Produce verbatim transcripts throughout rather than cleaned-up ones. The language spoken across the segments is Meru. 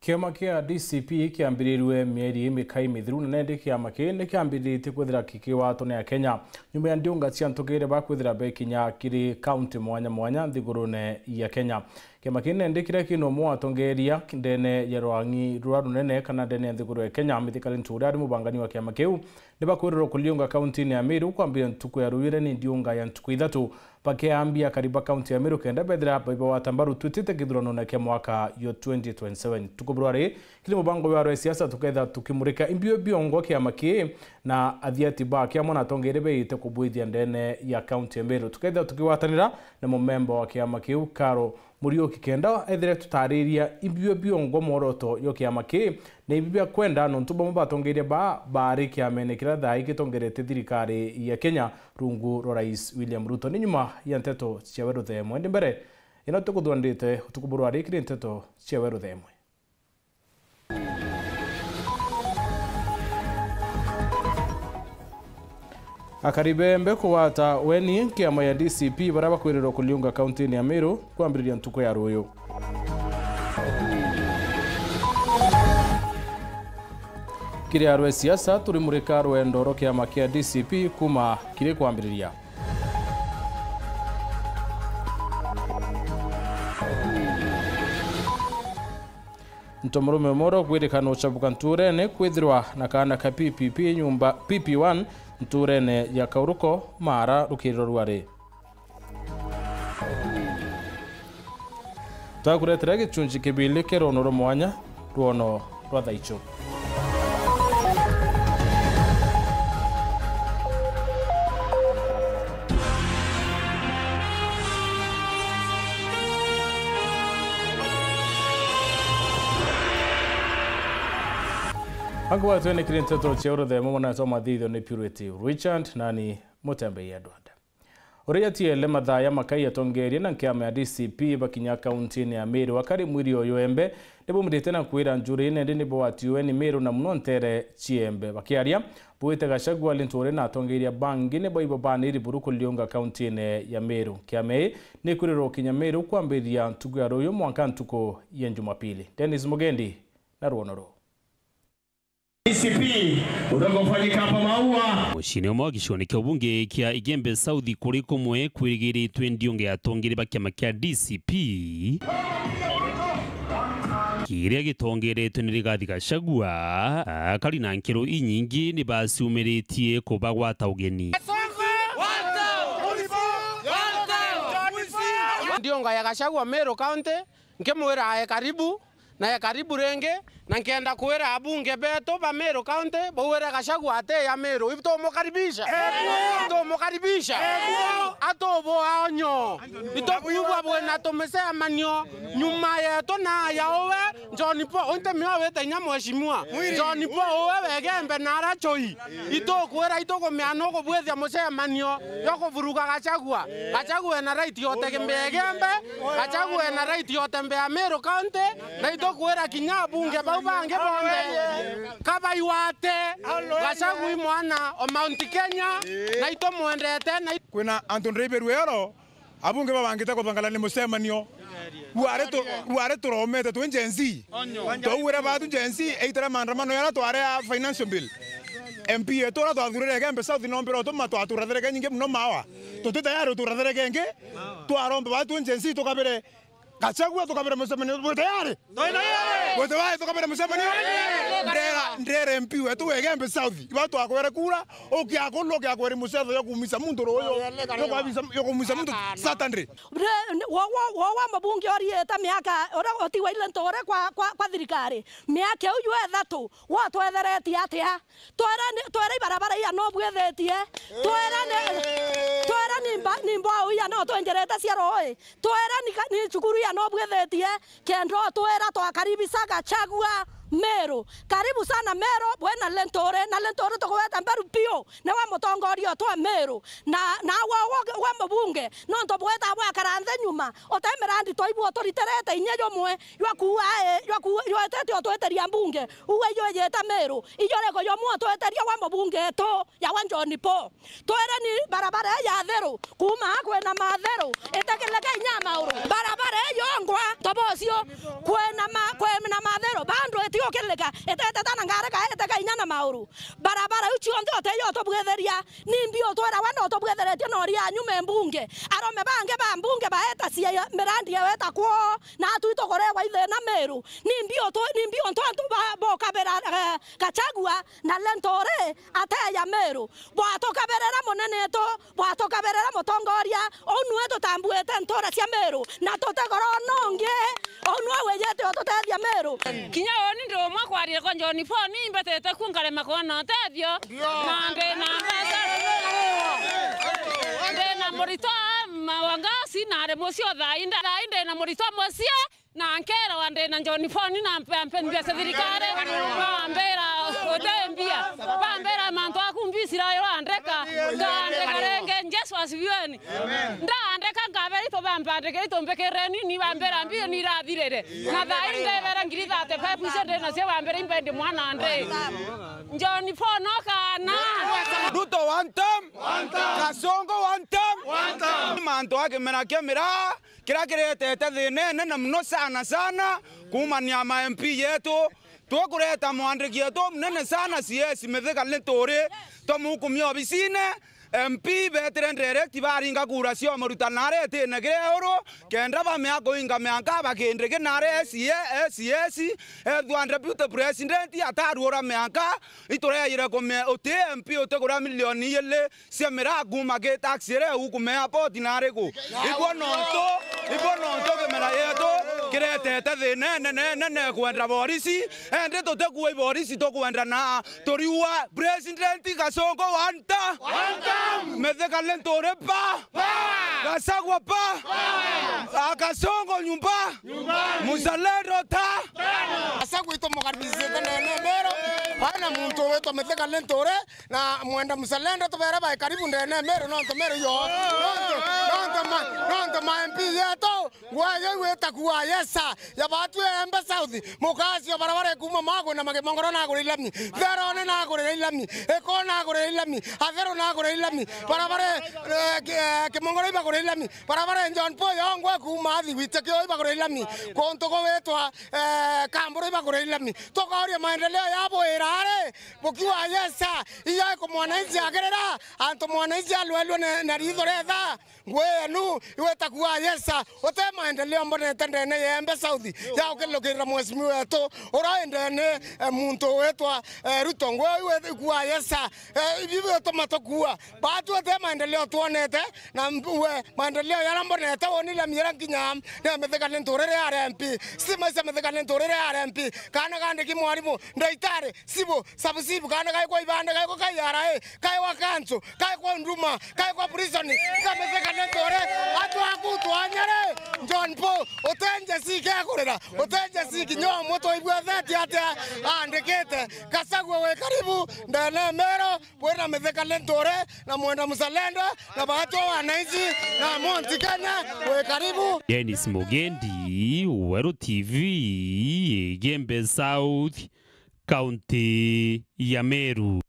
Kiama kia D C P kiambirirue mieri imikai mithiru, na nindi kiama kii ni kiambiritie kwithira kikiwatwa ni Akenya nyuma ya ndiunga cia ntukire ba kwithira bekinya kiri kaunti mwanya mwanya nthigurune ya Kenya. Kiama kii nindi kiria kina umwe wa atongeria ndene ya rwang'i ruria runene kana ndene ya nthiguru ya Kenya, Mithika Linturi ari mubangani wa kiama kiu, ni bakwirirwa kuriunga kauntini ya Meru kwambiria ntuku ya ruyu iria ni ndiunga ya ntuku ithatu. Bakiambia akari ba kaunti ya Meru kenda bethira baibawata mbaru twitite kithuranone kia mwaka yo twenty twenty-seven. Tuku burwari kiri mubango wa siasa tuketha tukimurika imbiu biongwa kiama kii na athiati ba kiama na atongeria beite kubwithia ndene ya kaunti ya Meru. Tuketha tukigwatanira na mumemba wa kiama kiu Karo Muriuki kenda ethire tutariria imbiu biongwa mworoto yo kiama kii na ibi bia kwenda, nontu bamwe batongeria ba baari kiamene kiria thaai gitongerete thirikari ya Kenya rungu rwa Rais William Ruto. Ni nyuma ya nteto ciawe ruthemwe. Ndi mbere, ino tukuthondete utuku burwari kiri nteto ciawe ruthemwe. Akari bembe kugwata weni kiama ya D C P baria bakwirirwa kuriunga kauntini ya Meru kwambiriria ntuku ya ruyu. Kiri arwe siasa, turimurika rwendo rwa kiama kia D C P kuma kiri kwambiriria. Ntomurume umwe ugwirikana ucabuka nturene kwithirwa na kaana ka P P P nyumba, P P one, nturene ya Kauruko, Mara, rukiri rwa Rwari. Twakuretera gicunci kibili kia rwono rwa mwanya, rwono rwa thaicho. Angu batwene kiri nteto cia uruthemo mwana twa mathitho ni Purity Richard nani Mutembei Edward. Uria tiele mathaa ya makai atongeria na nkiama ya D C P bakinya kauntini ya Meru, akari mwiri uyu embe nibumirite na kwira njuri nende nibwatiwe ni Meru na muno ntere ciembe. Bakiaria, bwite Gachagua, Linturi na atongeria bangi ni baibo baniri buru kuliunga kauntini ya Meru. Kiama ii ni kwirira ukinya Meru kwambiriria ntuku ya ruyu mwanka ntuku ya Jumapili. Dennis Mugendi na rwono ruu. D C P utakaofanyika hapa Maua. Muciini umwe wa gicione kia ubunge kia Igembe South kuri kumwe kwirigiritwe ndiunge ya atongeri ba kiama kia D C P kiria gitongeretwe ni Rigathi Gachagua, akari na nkero inyingi ni baciumiritie kubagwata ugeni. Ndiunga ya Gachagua Meru County, nkimwira ae karibu, na e karibu ringi, na nkenda kwira abunge betu ba Meru County bauire Gachagua ati ya Meru. Itumukaribisha? Itumukaribisha? Atubuonyo. Itukwigua bwina tumicemanio nyuma yetu na ya uwe John Paul, unte mio wite inya mheshimiwa. John Paul uwe wegembe na ara choi. Itukwira itukumea nukubwithia mucemanio jwa kuvuruga Gachagua. Gachagua ena right ya utembea Igembe, Gachagua ena right ya utembea Meru County, na itukwira kinya abunge bau bangi bonthe kabaiwate Gachagua i mwana o Mount Kenya, na itumwendete na kwina antu ndiri beru ero. Abunge babangite kuthangala ni mucemanio. Rwari tu-, rwari turomete twi Gen Z. Twauire batu Gen Z eitire maandamano yara twari a financial bill. M P yetu uria twathurire Igembe South nombire utuma twatura thereke nyingi muno mawa. Tuti tayari utura thereke ingi. Twaromba batu twi Gen Z tukabire Gachagua tukabire mucemanio. Bwi tayari? Bwi tayari tukabire mucemanio? Ndera, ndera M P wetu wa Igembe South. Iba twakwere kura. Ukiakulwa ukiakweri mucetho yo kumisa muntu ruyu. Yo kumisa, yo kumisa muntu Saturday. Wo, wo, wo wa mubunge uriite miaka, uria utigwa ile ntore kwa, kwa, kwa thirikari. Miaka iu yu ithatu, wo twetheretie atia? Twere ni, twere ibarabara ia no bwithitie. Twere ni, twere ni mba, ni mbwau ia no twenjerete cia rui. Twere ni ka, ni cukuru ia no bwithitie. Kenda utwira twakaribisa Gachagua. Meru. Karibu sana Meru, bwina Linturi, na Linturi tugweta mberu biu, niwe mutongoria wetu wa Meru. Na, na gwe, gwe, gwe mubunge, nontu bwita bwakara nthi nyuma, uti mirandi twaigua uturitirite inya jumwe, jwa kuuga, ii, jwa kuuga, jwitite utwitiria mbunge, uwe ijwijite Meru, ijo riko jumwe utwitirie gwe mubunge wetu, yawe John Paul. Twireni barabara ii ya Thiru, kuuma aa kwina Mathiru, itikilika inya Mauru. Barabara ii yongwa, tobocio, kwina ma-, kwina Mathiru, bandu itiukilika, iteteta na ngari ka itika inya na Mauru. Barabara iu cionthe utiyo utubwithiria, nimbi utwira we no utubwithiritie na uri anyu me mbunge? Arume bangi ba mbunge baeta cia mirandi yewe ta kwoo, na atwi tukuregwa ithina Meru. Nimbi utu-, nimbi untu antu ba-, bukabira, eh, Gachagua na Linturi ateya Meru? Bwatukabirira munene wetu, bwatukabirira mutongoria, uu nwe tutambuite ntura cia Meru, na tutigoro nongi, uu nwe wijite ututethia Meru. Kinya uuni ndi umwe kwaria kwa John Paul, ni mbetete ku nkarema kwona utethio, na ndi na mbeca, ndi na murito ma-, wa ngasi, na ari mucii o thaa ii, nda-, thaa ii ndi na murito mucii, na nkeerwa ndi na John Paul na mpe-, mpe mbia cia thirikari, bambira uti mbia, bambira mantu aku mbisi rayo andika, ngaandika ringi, Jesu asifiweni. Ndaandika nkabera itu bampandikire itu mbikirire ni, ni bambira mbio ni irathirire. Na thaa ii ndebera ngiri thirty-five icio ndi nacio bambira imbendi mwana ndi. John Paul no kana. Ruto one term, Kasongo one term. Mantu a kimera kia miraa, kiria kiretete thina inene mono sana sana kuumania ma M P yetu, tukureta mwandiki yetu munene sana C S Mithika Linturi, tumukumia obisine. M P betire direct baringa kura cia muruta nare itine kiria uru, kenda bamea kuinga mianka bakindiki nare S A, S S, ethwa deputy president ataruura mianka, itureire kumea uti M P uti kuria milioni ijiri cia miraa kuuma ki tax iria iu kumea poti nari ku? Ibo nontu, ibo nontu kimera yetu kiretete thina inene nene kwenda borisi, endi tutikuua iborisi, tukwenda na turiua President Kasongo one term. One term. Mithika Linturi pa. Pa. Gachagua pa. Pa. A Kasongo nyumba. Nyumba. Muzalendo ta. Gachagua itumukaribisite ndene Meru. Haina muntu witwa Mithika Linturi. Na mwenda muzalendo tubere bae karibu ndene Meru, nontu Meru yo. Nontu, nontu ma, nontu ma M P yetu, gwayo igwita kuwa yesa, ya batu ya Embe South, mukasio barabara kuma Magwe na Makimongoro na agurire ilami, Therone na agurire ilami, Eko na agurire ilami, Atheru na agurire ilami, barabara, eh, ki-, eh, Kimongoro ibagurire ilami, barabara John Paul yongwe kuma athi witekio ibagurire ilami, kuntu gugwitwa, eh, Kamburu ibagurire ilami. Tukoria maendeleo ya bwira ari, bukiwa yesa, iyo iku mwananchi agirira, antu mwananchi alwelwe na, na ritho retha, ngui yenu iweta kuwa yesa, uti maendeleo mbonete ndene ya Embe South ya ukilukirira mheshimiwa wetu, ura wi ndene, eh, muntu witwa, eh, Ruto, ngui iwe kuwa yesa, eh, ibi bituma tukua, batu uti maendeleo twonete, na mb-, we, maendeleo yara mbonete woni la miera nginya, ne Mithika Linturi ari M P, stima cia Mithika Linturi ari M P, kana kandiki mwarimu, ndaitari, sibu, sabu sibu, kana kai kwa ibanda, kai kwa K R A, kai kwa kanzu, kai kwa nduma, kai kwa prison, ka Mithika Linturi, atu aku twanyare, John Paul, utenje si ke kurira, utenje si kinyo mutwe ibwe theti atia, andikite, Gachagua wi karibu, ndene Meru, bwina Mithika Linturi, na mwenda muzalendo, na batu wananchi, na Mount Kenya, wi karibu. Dennis Mugendi, Weru T V, Igembe South, County ya Meru.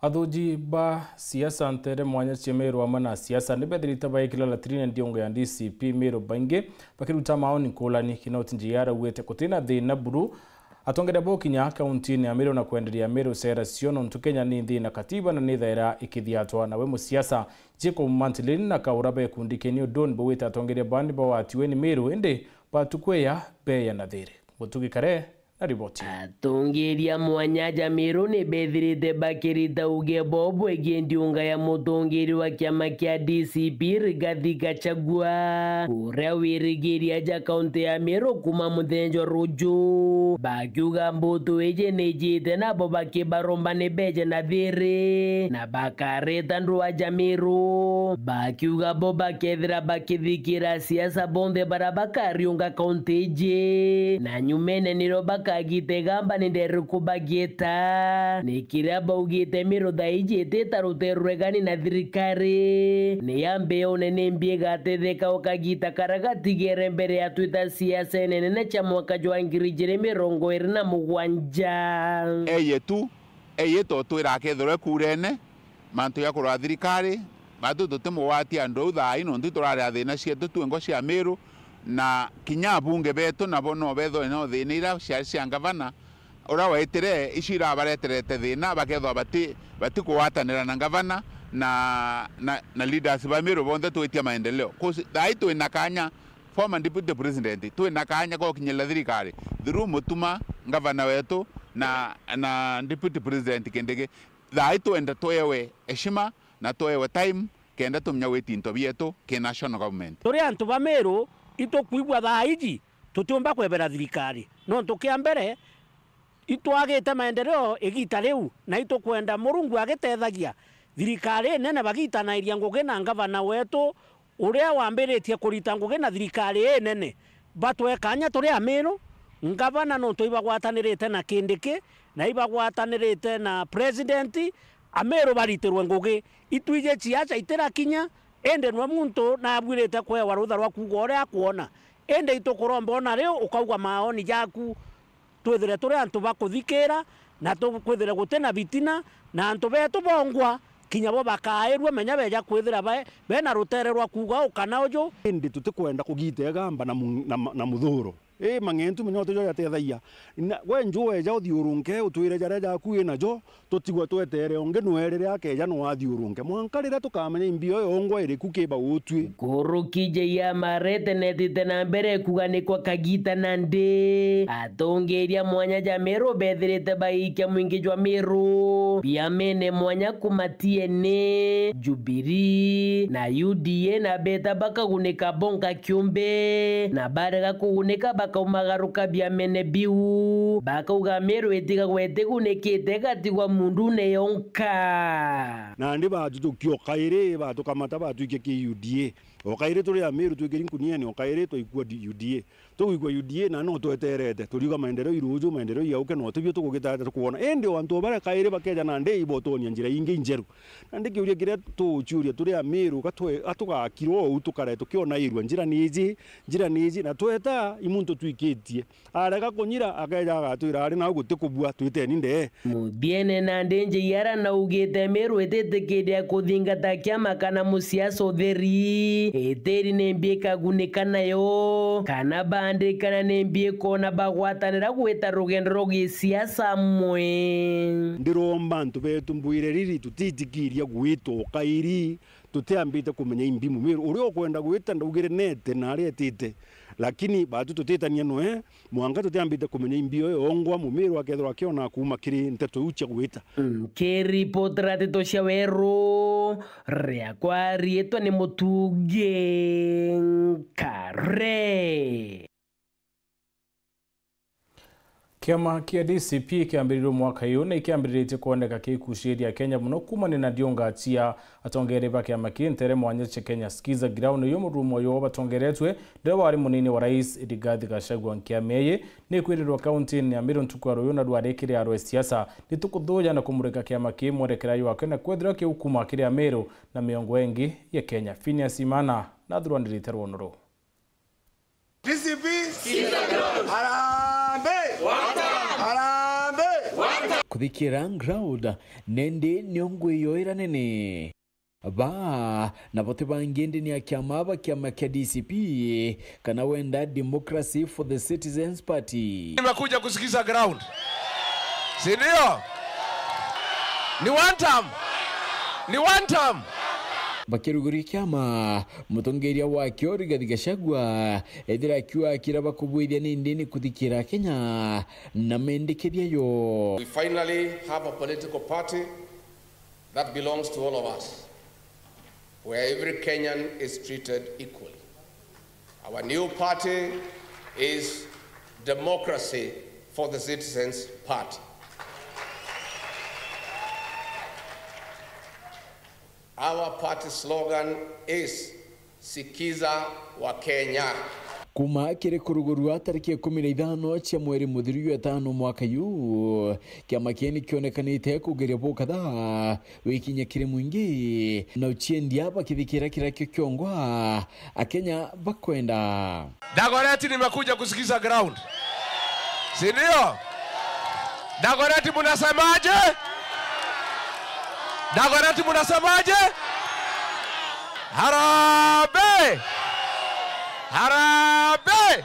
Athuji ba siasa ntere mwanya cia Meru amwe na siasa ni bethirite baikira latrine ndiongo ya D C P Meru, baingi bakiruta maoni nkulani. Kinoti Njia arauite gutina thina buru atongeria bo kinya kauntini ya Meru na kwenderia Meru cera cio, nontu Kenya ni nthi na katiba na ni thaira ikithiatwa. Nawe musiasa Jacob Mantilin na Kaura bekundi keni uduni bauite atongeria bandi bawatiwe ni Meru, indi batukwia beya na thiri. Mutugi Kare na riboti. Atongeria mwanya ja Meru ni bethirite bakirita uge bwao bwegii ndiunga ya mutongeria wa kiama kia D C P Rigathi Gachagua, uria wirigiria ja kaunti ya Meru kuma muthenya jwa ruju, bakiuga mbutu iji ni ijite nabo bakibaromba ni beje na thiri, na bakareta ndua ja Meru, bakiuga bo bakethira bakithikira siasa bonthe bara bakariunga kaunti iji, na nyumene nirio bakagita igamba ni nderiku bagieta. Ni kiria baugite Meru thaa iji itita ruteru rwegani na thirikari, ni ya mbeone ni mbi igatetheka ukagita karia gatigere mbere ya twita siasa inene cia mwaka jwa ngiri ijiri mirongo iri na mugwanja. Eye tu, eye to twira akethirwe kurene, mantu ja kurwa thirikari, batu tutimugwatia andu au thaa ii, nontu ituraria thina cietu twengwa cia Meru, na kinya abunge betu nabo no bethwe no thina ira ciari cia ngavana, uria waitire icio irabareterete thina, bakethwa bati, batikugwatanira na ngavana na, na, na leaders ba Meru bonthe twitia maendeleo. 'Cause thaa ii twina kanya, former deputy president, twina kanya gokinyirira thirikari through Mutuma, ngavana wetu, na, na deputy president Kindiki. Thaa ii twenda twewe heshima na twewe time kenda tumenya gwita into bietu ki national government. Turi antu ba Meru, itukwigua thaa iji tutiumba kwebera thirikari. Nontu kia mbere, itwagite maendeleo igita riu, na itukwenda Murungu agitethagia thirikari inene bagitanairia ngugi na ngavana wetu uria wambiritie kurita ngugi na thirikari inene, batwe kanya turi Amiru, ngavana nontu ibagwatanirite na Kindiki, na ibagwatanirite na president, Amiru baritirwe ngugi. Itwiji ciaca itirakinya, indi nwe muntu nabuirite kwewa rutha rwa kuuga uria akwona. Indi itukuromba ona riu ukauga maoni jaku. Twithire turi antu ba kuthikira, na tu-, kwithire guti na bitina, na antu betu bongwa, kinya bo bakairua, menya beja kwithira be-, bena rutere rwa kuuga uu kana uju. Indi tutikwenda kugita igamba na mu-, na ma-, na muthuro. Ii mang'entu menya utijo jatethagia. Na, we nju weja uthiurunke, utwire jaria jaku winajo, tutigwe twetere ungi nwe riria akeja no athiurunke. Mwanka riria tukamenya imbio yongwa iriku kiba utwi. Nkuruki J M R iteneetite na mbere kuganikwa kagita nandi. Atongeria mwanya ja Meru bethirite baikia mwingi jwa Meru biamene mwanya kuma T N A, Jubilee na U D A, na beta bakagunika bonka kiumbe, na barega kugunika bakaumagaruka biamene biu. Bakauga Meru itigagwe itigunikite, igatigwa mundune yonka. Nandi batujukia o kairi, batukamata batwikia ki U D A. O kairi turi Amiru twikiri nkuniene, o kairi twaikua di-, U D A. Tugwikua U D A na no tweterete, turiuga maendeleo iruju, maendeleo iauke, no tibio tugugitata tukwona. Indi o antu baria kairi bakeja nandi ibotonia njira ingi injeru. Nandi kiuria kiria tuguciuria turi Amiru, ga twe-, ga tugakirwa uu tukare tukionairua njira ni iji, njira ni iji, na tweta i muntu twikitie. Arega kunyira, akeja agatwira ari nau guti kubua, twiteni ndee. Muthiene nandi J R naugite Meru ititikiria kuthingata kiama kana musiasa utheri. Itiri ni mbi ikagunika nayo, kana bandikana ni mbi ikona bagwatanira gwita rugendo rwa gisiasa amwe. Ndiromba antu betu mbwire riri, tutitikiria gwitwa ukairi, tutiambite kumenya imbi Mumiru. Uria ukwenda gwita ndaugire nete na aria etite, lakini batu tutitania noe, mwanka tutiambite kumenya imbi oyo yongwa Mumiru akethirwa akiona kuuma kiri nteto iu cia gwita. Nkiripotera nteto cia weru, riakwa riitwa ni Mutugi Nkare. Kiama kia D C P kiambiririe mwaka uyu ni kiambiritie kwoneka kikuciria Kenya muno kumania na ndiunga cia atongeria ba kiama kii ntere mwanya cia Kenya Skiza Ground. Uyu murumo uyu wabatongeretwe ndio wari munini wa rais Rigathi Gachagua. Nkiama ii ni kwirirwa kaunti-ini ya Meru ntuku ya ruyu na rwari kiri arwe siasa. Ni tukuthuja na kumurika kiama kii mwerekera jwakio na kwethirwa kiukuma kiri Ameru na miongo ingi ya Kenya. Phineas Imana nathurwanirite rwono ruu. D C P. Harambee! Harambee! Kuthikira ground, nindi niongo iyo ira nene. Ba, nabo ti bangi indi ni akiama ba kiama kia D C P, kana wenda Democracy for the Citizens Party. Nimekuja kusikiza ground. Si ndio? Ni one term. Ni one term. Bakiruguria kiama, mutongeria wakio Rigathi Gachagua ethira akiuga akira bakubwithia ni ndini kuthikira Kenya na mendikithia yo. We finally have a political party that belongs to all of us, where every Kenyan is treated equally. Our new party is Democracy for the Citizens Party. Our party slogan is Sikiza wa Kenya. Kuma kiri kurugurua tariki ikumi na ithano cia mweri muthiru jwa itano mwaka yu, kiama kii nikionekanite kugeria bukatha wikinya kiri mwingi na uciendia bakithikira kiria kio kiongwa Akenya bakwenda. Dagoretti, nimekuja kusikiza ground. Si ndio? Dagoretti, mnasemaje? Dagoretti, mnasemaje? Harambee! Harambee!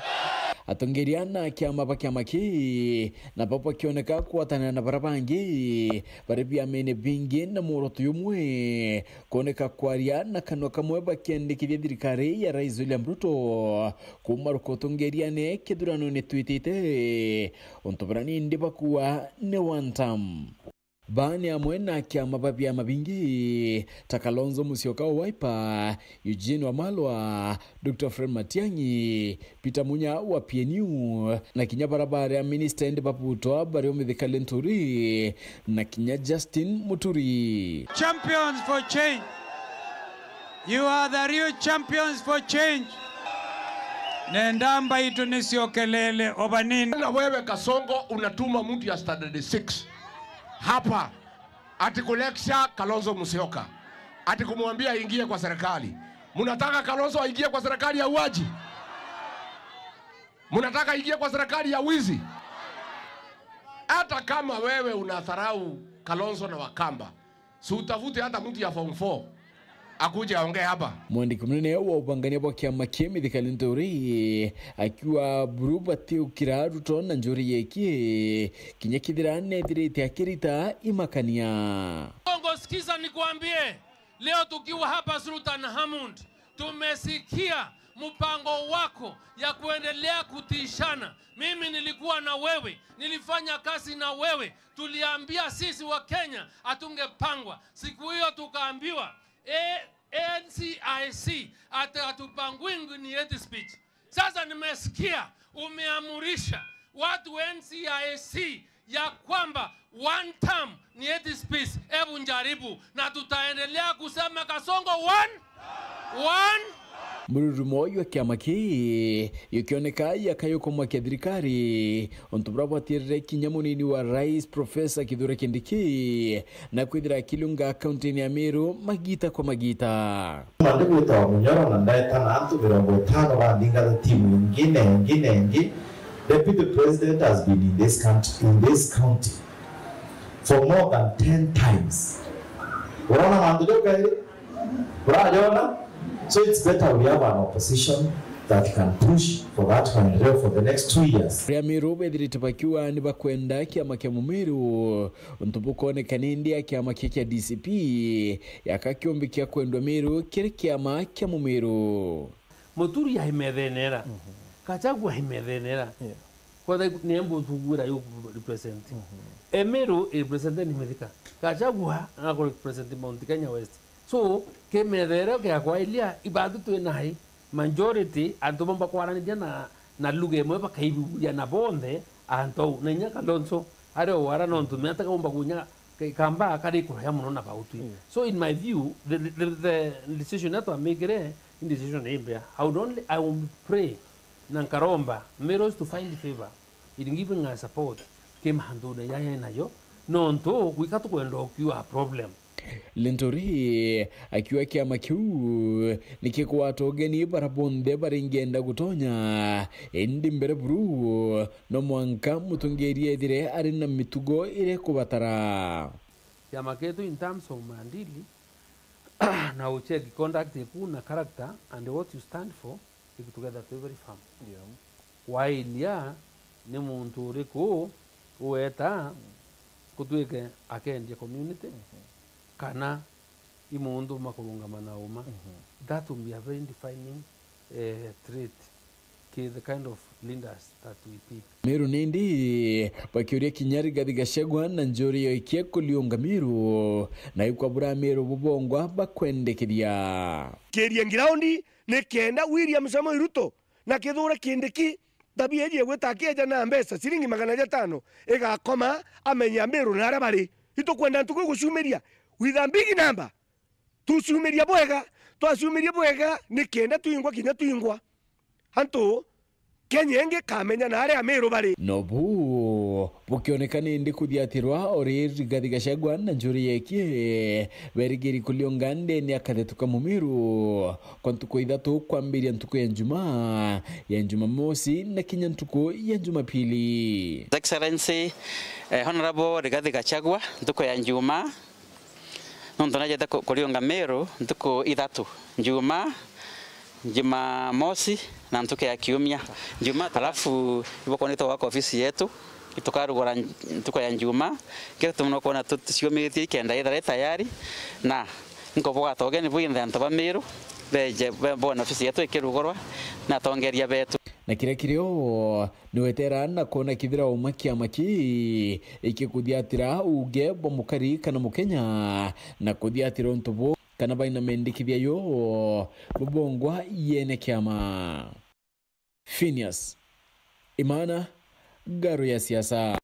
Atongeria na kiama ba kiama kii nabo bakioneka kugwatanira na baria bangi bari biamene bingi na mworoto jumwe, kwoneka kwaria na kanua kamwe bakiendekithia thirikari ya Rais William Ruto kuuma rukutungiria ni kithurano ni twitite, untu buria nindi bakuuga ni one term. Baa ni amwe na kiama ba biama bingi ta Kalonzo Musyoka wa Wiper, Eugene Wamalwa, Doctor Fred Matiang'i, Peter Munya wa P N U, na kinya baria bari a minista indi babutwa bari o Mithika Linturi, na kinya Justin Muturi. Champions for change. You are the real champions for change. Nenda mbaitu nicio kelele obanini. Na wewe Kasongo unatuma mtu ya standard six hapa ati kulecture Kalonzo Musyoka, ati kumwambia aingie kwa serikali. Mnataka Kalonzo aingie kwa serikali ya uaji? Mnataka aingie kwa serikali ya wizi? Hata kama wewe unadharau Kalonzo na Wakamba, si utafute hata mtu ya form four akuje aongee hapa. Mwandiki munene wa ubangania bwa kiama kia Mithika Linturi akiuga buru batiukira Ruto na njuri yekie kinya kithira nethirite akirita imakania. Bongo, sikiza nikwambie, leo tukiwa hapa Sultan Hamud, tumesikia mpango wako ya kuendelea kutishana. Mimi nilikuwa na wewe, nilifanya kazi na wewe, tuliambia sisi wa Kenya hatungepangwa. Siku hiyo tukaambiwa, eh, N C I C ati hatupangwingwi ni hate speech. Sasa nimesikia umeamurisha watu N C I C ya kwamba one term ni hate speech. Hebu njaribu, na tutaendelea kusema Kasongo one, one. Mururumo jwa kiama kii jukioneka jaka jukumwakia thirikari, untu buria bwatirire kinya munini wa rais Professor Kithure Kindiki, na kwithira akilunga kaunti-ini ya Meru magita kwa magita. Mandi gwitawa Munyoro na ndeta na antu mirongo itano banthingata timu ingi na ingi na ingi. Deputy President has been in this country, in this county for more than ten times. Urona mantu jau kairi? Urajona? So it's better we have an opposition that can push for that maendeleo for the next two years. Aria Meru bethirite bakiuga ni bakwenda kiama kia Mumiru, untu bukoneka nindi a kiama kia, kia D C P, yaka kiumbi kia kwendwa Meru kiri kiama kia Mumiru. Muturi ai methene era. Mhm. Gachagua ai methene era. Yeah. Kwa tha ni embu tugwira yu represent. Mhm. Emeru i represent ni Mithika. Gachagua na ku represent Mount Kenya West. So, ke methere ke akwailia, ibatu twi nai, majority, antu bomba kwaranithia na, na lugha imwe bakaiguria na bonthe, antu au. Na inya Kalonzo, ari o wara nontu me atakaumba kunya Kamba kari kuraya muno na bautwi. Mm. So in my view, the, the, the decision that I make, eh, decision imbea. I would only, I would pray na nkaromba Meru to find favor in giving us support ki mantu na yaya nayo, nontu gwika tukwenda ukiwa problem. Linturi akiuga kiama kiu nikigwata ugeni bara bonthe baringienda gutonya, indi mbere buru no mwanka mutongeria ethire ari na mitugo iria ikubatara. Kiama kietu in terms of maadili na ucheck conduct yaku na character and what you stand for, iko together to very firm. Yeah. Wailia ni muntu uriku uweta kutwike akendia community, mhm, kana I muundu ma kurungama na uma. That will be a very defining, eh, trait ki the kind of leaders that we pick. Meru nindi bakiuria kinya Rigathi Gachagua na njuri yoikie kuliunga Meru, na ikwabura Meru bubongwa bakwendekithia. Kiria ngiraundi ni kenda William Samoei Ruto na Kithure Kindiki, tabia iji ya gwita akieja na mbeca ciringi magana jatano igakoma, amenya Meru na aria bari. Itukwenda ntuku iguciumiria with a big number. Tuciumiria bwega, twaciumiria bwega ni kenda twingwa kinya twingwa. Antu Kenya ingi kamenya na aria Amiru bari. Nobu bukioneka nindi kuthiatirwa ori Rigathi Gachagua na njuri yekie berigiri kuliunga ndene ya kathetu ka Mumiru kwa ntuku ithatu kwambiria ntuku ya Njumaa, ya Njumamosi na kinya ntuku ya Njumapili. His Excellency, eh, Honorable Rigathi Gachagua, ntuku ya Njumaa, nontu najete ku-, kuriunga Meru ntuku ithatu, Njumaa, Njumamosi na ntuku ya Kiumia. Njumaa, alafu ibukwona itugwaka ofisi yetu, itukarugura ntuku ya Njumaa, kethira tumwe nukwona tu-, tuciumitie ikenda ithira i tayari, na nkobwata ugeni bwinthe antu ba Meru beje be-, bone ofisi yetu ikirugurwa na atongeria betu. Na kiria kirio Niwetera na kwona kithira uma kiama kii ikikuthiatira uuge bwa mukari kana Mukenya, na kuthiatira untu buu kana baina mendikithia yo bubongwa yene kiama. Phineas Imana, Ngaru ya Siasa.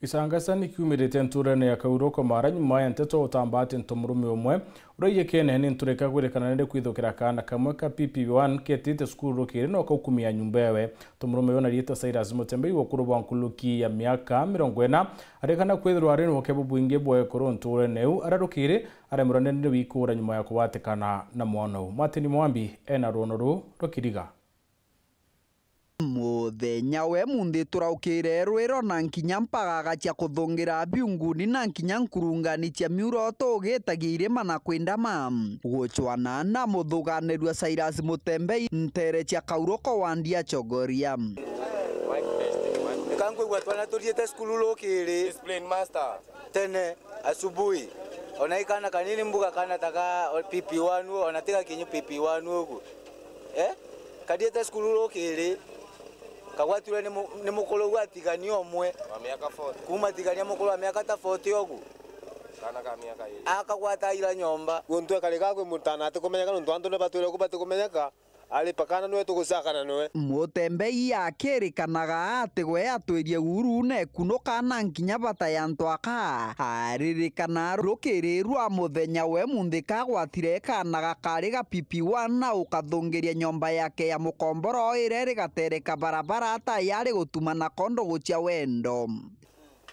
Gicangasa ni kiumirite nturene ya Kauroko Mara nyuma ya nteto utamba ati ntomurume umwe uria iyikene ni ntureka gwirikana ni kwithukira kaana kamwe ka P P one ketite cukuru rukiri no kaukumia nyumba ewe. Ntomurume uyu na riitwa Cyrus Mutembei wa ukuru bwa nkuruki ya miaka mirongo ina arikana kwithirwa ari na uke bubwingi bwa ekuru nturene iu aria rukiri aremerwa ni wikura nyuma ya kugwatikana na mwana uu. Martin Mwambi ena rwono ruu rukiriga. Muthenya we munthi turaukire rwiro na nkinya mpagaga cia kuthungira biunguni na nkinya nkurungani cia miuroto ugitagia irima na kwindama, gucwana na muthuganirua Cyrus Mutembei ntere cia Kauroko wa Ndia Chogoria. Eka nkwigua twana tuthiite cukuru rukiri. Discipline master. Tene asubuhi, ona i kana kanini mbuga kana ta ga P P one u, ona tiga kinyu P P one ugu. Eh? Kathiite cukuru rukiri, kagwatirwe ni mu-, ni mukuru ugu atigania umwe. Wa miaka forty. Kuuma atigania mukuru wa miaka ta forty ugu. Kana ka miaka iri. Akagwata aira nyomba. Guntu ekari gakwi mutana atikumenyeka nontu antu ni batwire ku batikumenyeka. Ari pakana niwe tugucakana niwe. Mutembei akirikanaga ati gwe atwirie uru na ekunuka na nkinya bata ya antu aka. Aririkana rukiri rwa muthenya we munthi kagwatire kana gakari ga P P one na ukathungiria nyomba yake ya mukomboro ire rigatereka barabara ata yari gutuma na kondo gucia wendo.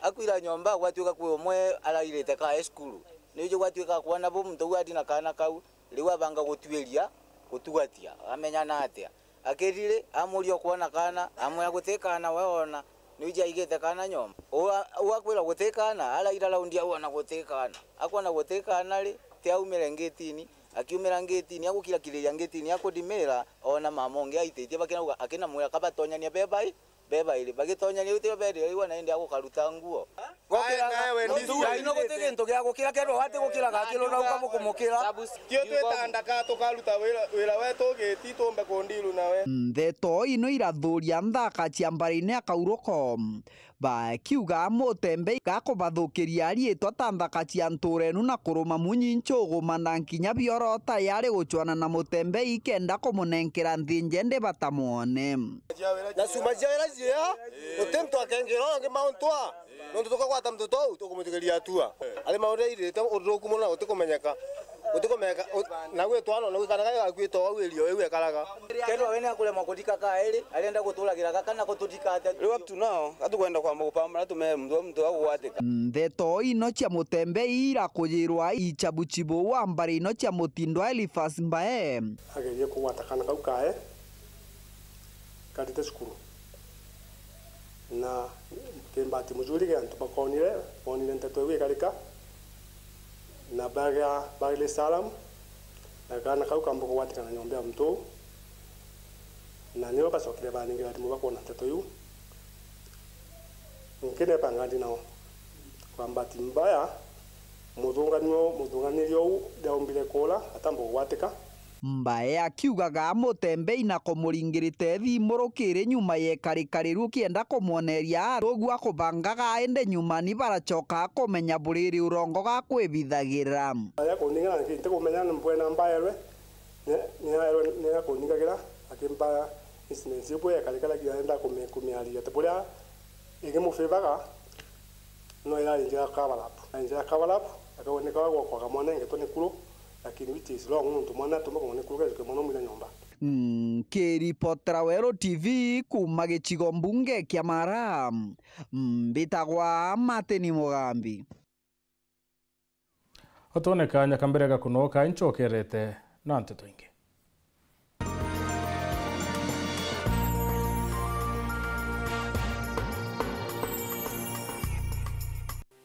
Akwira nyomba gwatuika kwi umwe arairite ka cukuru. Niuju gwatuika kwona bu muntu uu ari na kana kau. Riu abanga gutuiria gutugatia, amenyana atia? Akirire, amuria ukwona kaana, amwira guti kaana we ona, niuji aigite kaana nyomba. Uu a-, uu akwira guti kaana, araira raundi au ona guti kaana. Akwona guti kaana ri, ti aumire ngitini, akiumira ngitini, agukirakiriria ngitini, akudimira, ona mama ungi aititie, bakinauga, akinamwira kabatonyania be bai, be bairi. Bagitonyania riu tio berire riu ona indi agukaruta nguo. Gukira nawe muntu ndisi ino guti gintu gia gukira, kethirwa wati gukira gakiro na uka mukumukira. Tio twitandaka tukaruta wira, wira wetu giti tumbe kundiru nawe. Ndeto ino irathuria nthaka cia mbari-ini ya Kauroko. Bakiuga Mutembei gakubathukiria ariitwa ta nthaka cia nturenu na kuruma munyi nchuguma na nkinya biorota yari gucwana na Mutembei kenda kumunenkera nthi njende batamwone. Na cuma cia wira ciia, guti muntu akengira uyu ungi mauntu a, nontu tukagwata muntu tou tukumutigiria atua. Ari mauntu airite uthuku mono na gutikumenyeka. Gutikumenyeka, u-, na gwitwa no, na gwikana gaga gakwitwa au irio iu ekaraga. Kethirwa we ni akuremwa kuthika kairi, arenda guturagira gaka na kututhika atia? Riu up to now, gatukwenda kwamba gupambana tume muntu, muntu agugwatika. Ndeto ino cia Mutembei irakujirwa ichabuchibu wa mbari ino cia mutindo Elifas Mbae. Agerie kugwata kaana kau kae, karite cukuru. Na kimbati mucuri gia antu bakonire, bonire nteto iu ikarika, na bagia, bagire salamu, na kaana kau kamba kugwatikana nyomba ya muntu uu, na nio bacokire baningira thimu bakwona nteto iu. Nkinebanga ndi nao. Kwa mbati mbaya, Muthunganio, muthunganiri uu ndaumbire kuura, atamba kugwatika. Mbae akiugaga amutembei na kumuringirite thimu rukiri nyuma yekarikariru kienda kumwoneria arugu akubangaga, indi nyuma ni baracoka kumenya buriri urongo ga kwibithagira. Aja kuninga na ntikumenya ni mbwena mbaerwe, ni, ni aerwe, ni akuningagira, akimba incidents iu bwe yekarikara kienda kumi-, kumiaria. Ti buria igimufivaga, no iraringira cover up. Iraringira cover up, akauga ni kawa gwakwaga mwana engetwe ni kuru, lakini which is wrong, nontu mwana atumagwa ni kuru, kejuke mwana umwira nyomba. Nkiripotera Weru T V kuuma gicigo mbunge kia Mara, mbitagwa Martin Mugambi. Utone kanya ka mbere ga kunoka, incokerete na nteto ingi.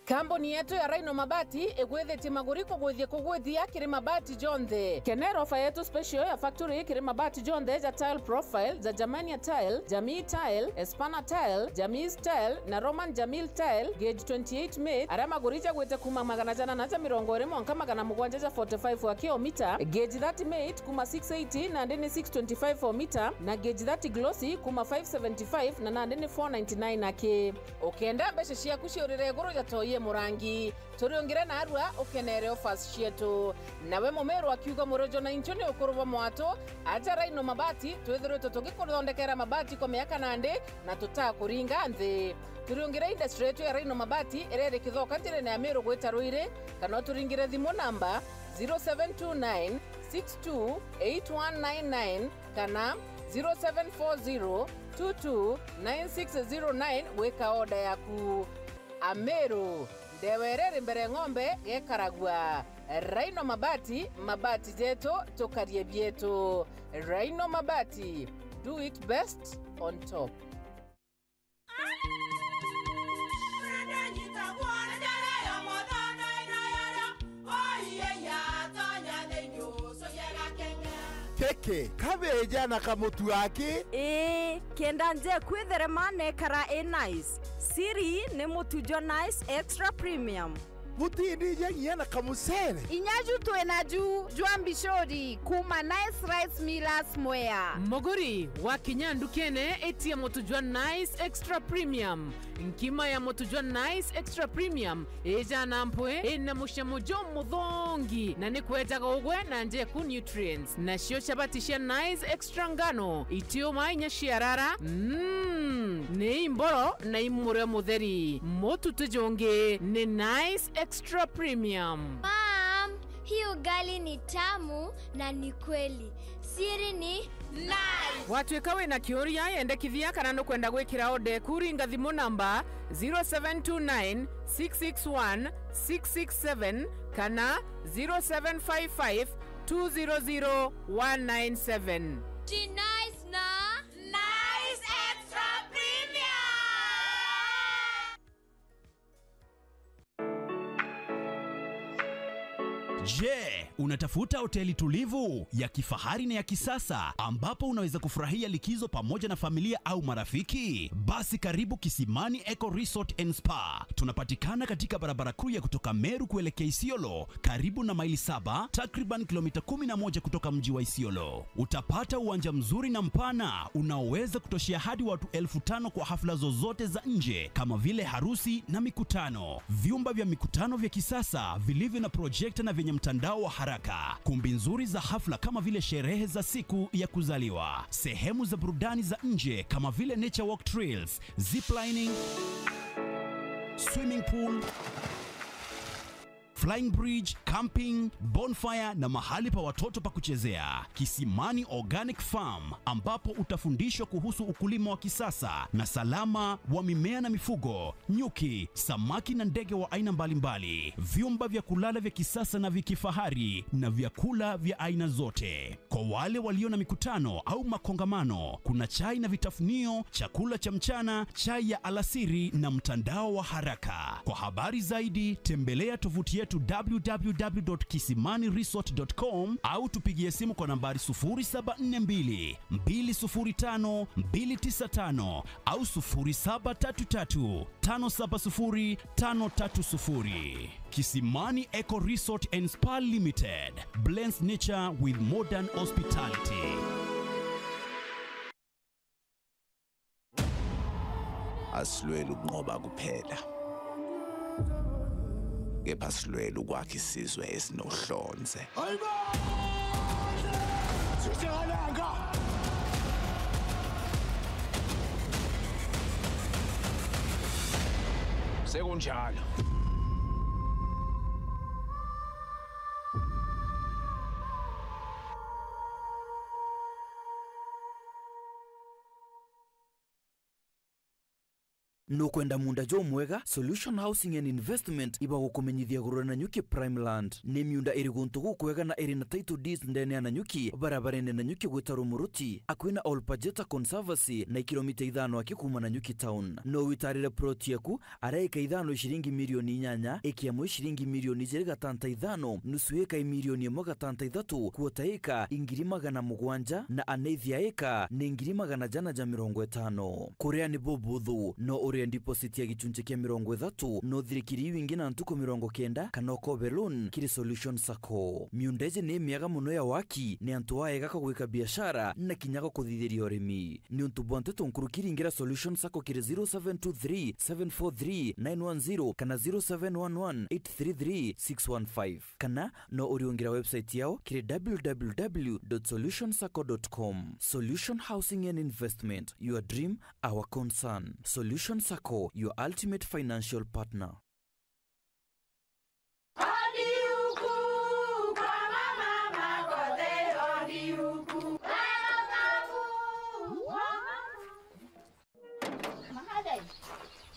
Kambuni yetu ya Rhino Mabati igwithitie maguri kugwithia kugwithia kiri mabati jonthe. Kenera ofa yetu special ya factory kiri mabati jonthe ja tile profile, ja Germania tile, Jamii tile, Espana tile, Jamii tile na Roman Jamil tile, gauge twenty-eight mate, aria maguri jagwite kuuma magana jana na ja mirongo iri mwanka magana mugwanja ja forty-five wa kilomita, gauge thirty mate kuuma six eighty nandi ni six twenty-five o mita, na gauge thirty glossy kuuma five seventy-five na nandi ni four ninety-nine aki. Ukenda mbeca ciaku ciurire iguru ja toi e murangi, turiungire narua ukenere offers cietu. Nawe Mumiru akiuga, murojo na inchu ni ukuru bwa mwatu, aja Rhino Mabati, twithiritwe tugikuthondekera mabati kwa miaka nandi na tutakuringa nthi. Turiungire industry yetu ya Rhino Mabati iria iri Kithoka njirene ya Miru gwita Ruiri, kana uturingire thimu namba zero seven two nine six two eight one nine nine kana zero seven four zero two two nine six zero nine gwika order yaku. Ameru, ndewa iria iri mbere ng'ombe gekaragua. Rhino Mabati, mabati jetu, tukarie bietu. Rhino Mabati, do it best on top. Keke, kabeja na kamutu aki. Ii, kenda nje kwithere mana ikara i nice. Siri ni mutu jwa Nice Extra Premium. Butindija nginya na kamucere. Inya ju twina ju jwa mbicuri kuuma Nice Rice Millers Mwea. Muguri, wakinya ndukene, itia mutu jwa Nice Extra Premium. Nkima ya mutu jwa Nice Extra Premium ijana mpwi, ina mucamo jumuthongi, na ni kwejaga ugwe na njeku nutrients. Nacio chabati cia Nice Extra ngano, itiuma inya ciarara, mm, ni imboro na imurio mutheri. Mutu ti jungi, ni Nice Extra Premium. Mom, hii ugali ni tamu na ni kweli. Siri ni Nice. Watuika wina kiuria, yendekithia kana nukwenda gwikira order eku, ringa thimu namba zero seven two nine six six one six six seven kana zero seven five five two zero zero one nine seven. Ti Nice na Nice Extra Premium. Je, unatafuta hoteli tulivu, ya kifahari na ya kisasa ambapo unaweza kufurahia likizo pamoja na familia au marafiki? Basi karibu Kisimani Eco Resort and Spa. Tunapatikana katika barabara kuu ya kutoka Meru kuelekea Isiolo, karibu na Maili Saba, takriban kilomita kumi na moja kutoka mji wa Isiolo. Utapata uwanja mzuri na mpana unaoweza kutoshea hadi watu elfu tano kwa hafla zozote za nje kama vile harusi na mikutano. Vyumba vya mikutano vya kisasa vilivyo na projekta na vyenye mtandao wa haraka. Kumbi nzuri za hafla kama vile sherehe za siku ya kuzaliwa. Sehemu za burudani za nje kama vile nature walk trails, ziplining, swimming pool, flying bridge, camping, bonfire na mahali pa watoto pa kuchezea. Kisimani Organic Farm, ambapo utafundishwa kuhusu ukulima wa kisasa na salama wa mimea na mifugo, nyuki, samaki na ndege wa aina mbalimbali, vyumba vya kulala vya kisasa na vya kifahari na vyakula vya aina zote. Kwa wale walio na mikutano au makongamano, kuna chai na vitafunio, chakula cha mchana, chai ya alasiri na mtandao wa haraka. Kwa habari zaidi, tembelea tovuti yetu to w w w dot kisimani resort dot com au tupigie simu kwa nambari sufuri saba nne mbili, mbili sufuri tano, mbili tisa tano au sufuri saba tatu tatu, tano saba sufuri, tano tatu sufuri. Kisimani Eco Resort and Spa Limited blends nature with modern hospitality. Asilweli ukunqoba kuphela, kepha asilweli ukwakha isizwe esinohlonze. Sekunjalo. Nukwenda muunda jumwega? Solution Housing and Investment ibagukumenyithia iguru ria Nanyuki Prime Land. Ni miunda iri guntu gukwega na iri na title deeds ndene ya Nanyuki, barabarene Nanyuki gwita Rumuruti, akui na Olpajeta Conservancy, na ikilomita ithano aki kuuma Nanyuki town. No witarire plot yaku, ara ika ithano i ciringi milioni inyanya, ika imwe i ciringi milioni ijiri gatanta ithano, nusu ika i milioni imwe gatanta ithatu, quarter ika i ngiri magana mugwanja, na an eighth ya ika ni ngiri magana jana ja mirongo itano. Kuria ni bubuthu, no urie deposit ya gichunchi kia mirongo ithatu, no uthirikiri iu ingi na ntuku mirongo kenda, kana ukobe loan kiri Solution Sacco. Miunda iji ni miega mono ya waki, ni antu aega ka gwika biashara, na kinya ga kuthithiria urimi. Niuntu bwa nteto nkuruki, ringira Solution Sacco kiri zero seven two three, seven four three, nine one zero kana zero seven one one, eight three three, six one five. Kana no uriungira website yao kiri w w w dot solution sacco dot com. Solution Housing and Investment, your dream, our concern. Solution Sacco, your ultimate financial partner.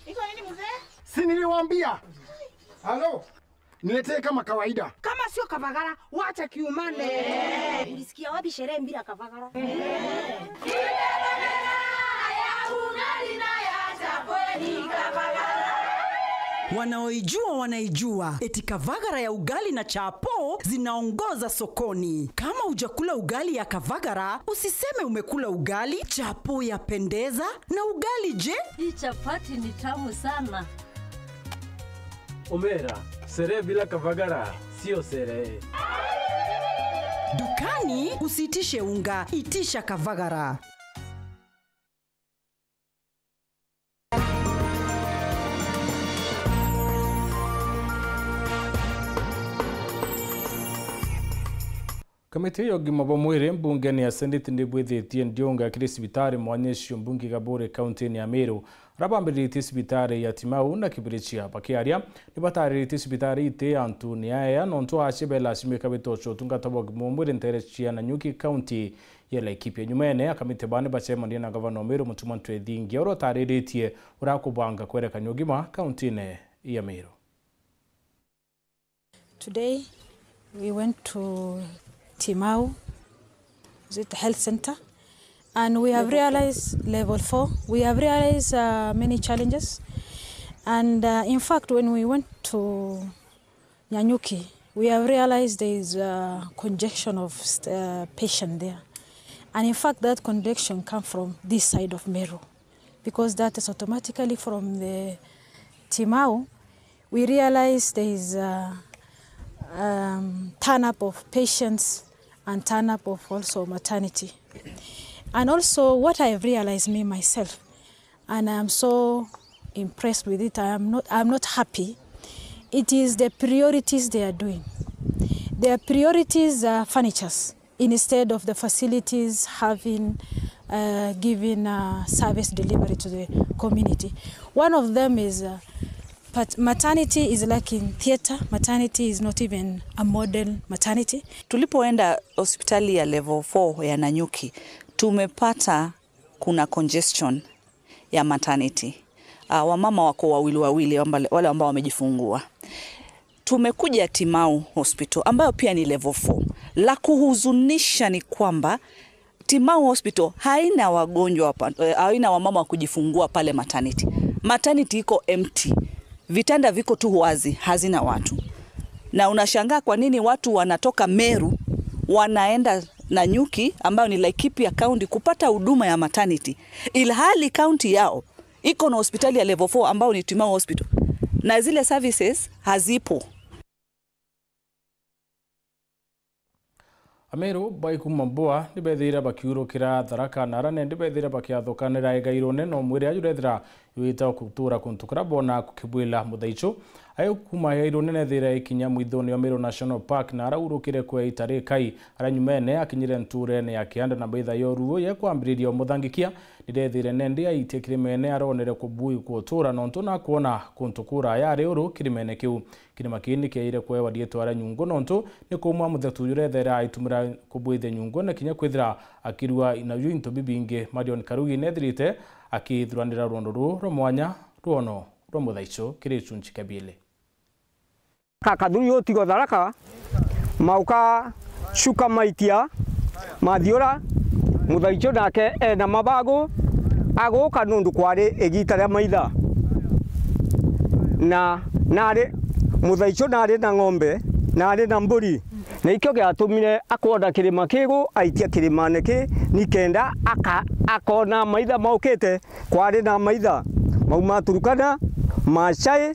Iko nini mzee? Si niliwaambia? Halo? Niletee kama kawaida. Kama sio kavagara, wacha kiumane. Ulisikia wapi sherehe bila kavagara? Wanaoijua wanaijua, eti kavagara ya ugali na chapo zinaongoza sokoni. Kama hujakula ugali ya kavagara, usiseme umekula ugali. Chapo yapendeza, na ugali je? Hii chapati ni tamu sana. Omera, sherehe bila kavagara sio sherehe. Dukani usiitishe unga, itisha kavagara. Kamiti ya ugima bwa mwiri mbungene ya Senate nibwithitie ndiunga kiri cibitari mwanya icio mbunge Gaburi, kaunti-ini ya Meru, aria bambiritie cibitari ya Timau na Kibirichia. Bakiaria, nibatariritie cibitari iti antu ni aea, nontu acia belashimika bitocha utungata bwa ugima bwa mwiri ntere cia Nanyuki, kaunti ya Laikipia. Nyumene, akamiti baa nibacemania na gavana wa Meru, Mutuma Ntwethingia, uria utariritie uria akubanga kwerekania ugima kaunti-ini ya Meru. Today, we went to Timau, is it health center? And we have realized, level four, we have realized, uh, many challenges. And, uh, in fact, when we went to Nanyuki, we have realized there is a congestion of, uh, patient there. And in fact, that congestion come from this side of Meru, because that is automatically from the Timau. We realize there is a, um, turn up of patients and turn up of also maternity. And also, what I have realized, me myself, and I am so impressed with it, I am not, I am not happy. It is the priorities they are doing. Their priorities are furnitures instead of the facilities having, uh, given, uh, service delivery to the community. One of them is, uh, pat-, maternity is lacking theater. Maternity is not even a model maternity. Tulipoenda hospitali ya level four ya Nanyuki, tumepata kuna congestion ya maternity. Ah, wamama wako wawili wawili, wamba-, wale ambao wamejifungua. Tumekuja Timau Hospital, ambayo pia ni level four. La kuhuzunisha ni kwamba Timau Hospital haina wagonjwa wa pa-, eh, haina wamama wa kujifungua pale maternity. Maternity iko empty. Vitanda viko tu wazi, hazina watu. Na unashangaa kwa nini watu wanatoka Meru wanaenda Nanyuki, ambayo ni Laikipia County, kupata huduma ya maternity, ilhali county yao iko na hospitali ya level four, ambayo ni Timau Hospital, na zile services hazipo. Ameru baikuma Mbua ni bethire bakiurukira Tharaka, na ara nendi bethire bakiathukanira igairune no mwiri aju rethira yuita kutura kuntu kura bona kukibwila muthaichu. Ayo kuma igairune nethire ikinya mwithone wa Meru National Park, na ara urukire kwa itari kai, ara nyumene akinyire nturene ya kianda na baitha yoruo ye kwambiriria umuthangikia, nirethire nendi aitie kirimene aronere kubui kutura nontu na kuona kuntu kura yari uru kirimene kiu. Kirima kii ni kiaire kwewa riitwa ria Nyungu nontu ni kumwa muthetu uyu urethere aitumira kubwithia nyungu na kinya kwithira akirua nayo into bibingi. Marion Karugi nethirite akithuranira rwondo ruu rwa mwanya, rwono rwa muthaichu kiri chunchi kabili. Kakathuyu utigo Tharaka, mauka cuka maitia mathiura, muthaichu nake ena mabagu aguka nundu kwari igita ria maitha. Na nari muthaichu nari na ng'ombe, nari na mburi, na ikio giatumire akwona kirima kigu aitia kirimane ki nikenda aka-, akona maitha maukite. Kwari na maitha mau ma Turukana, Maasai,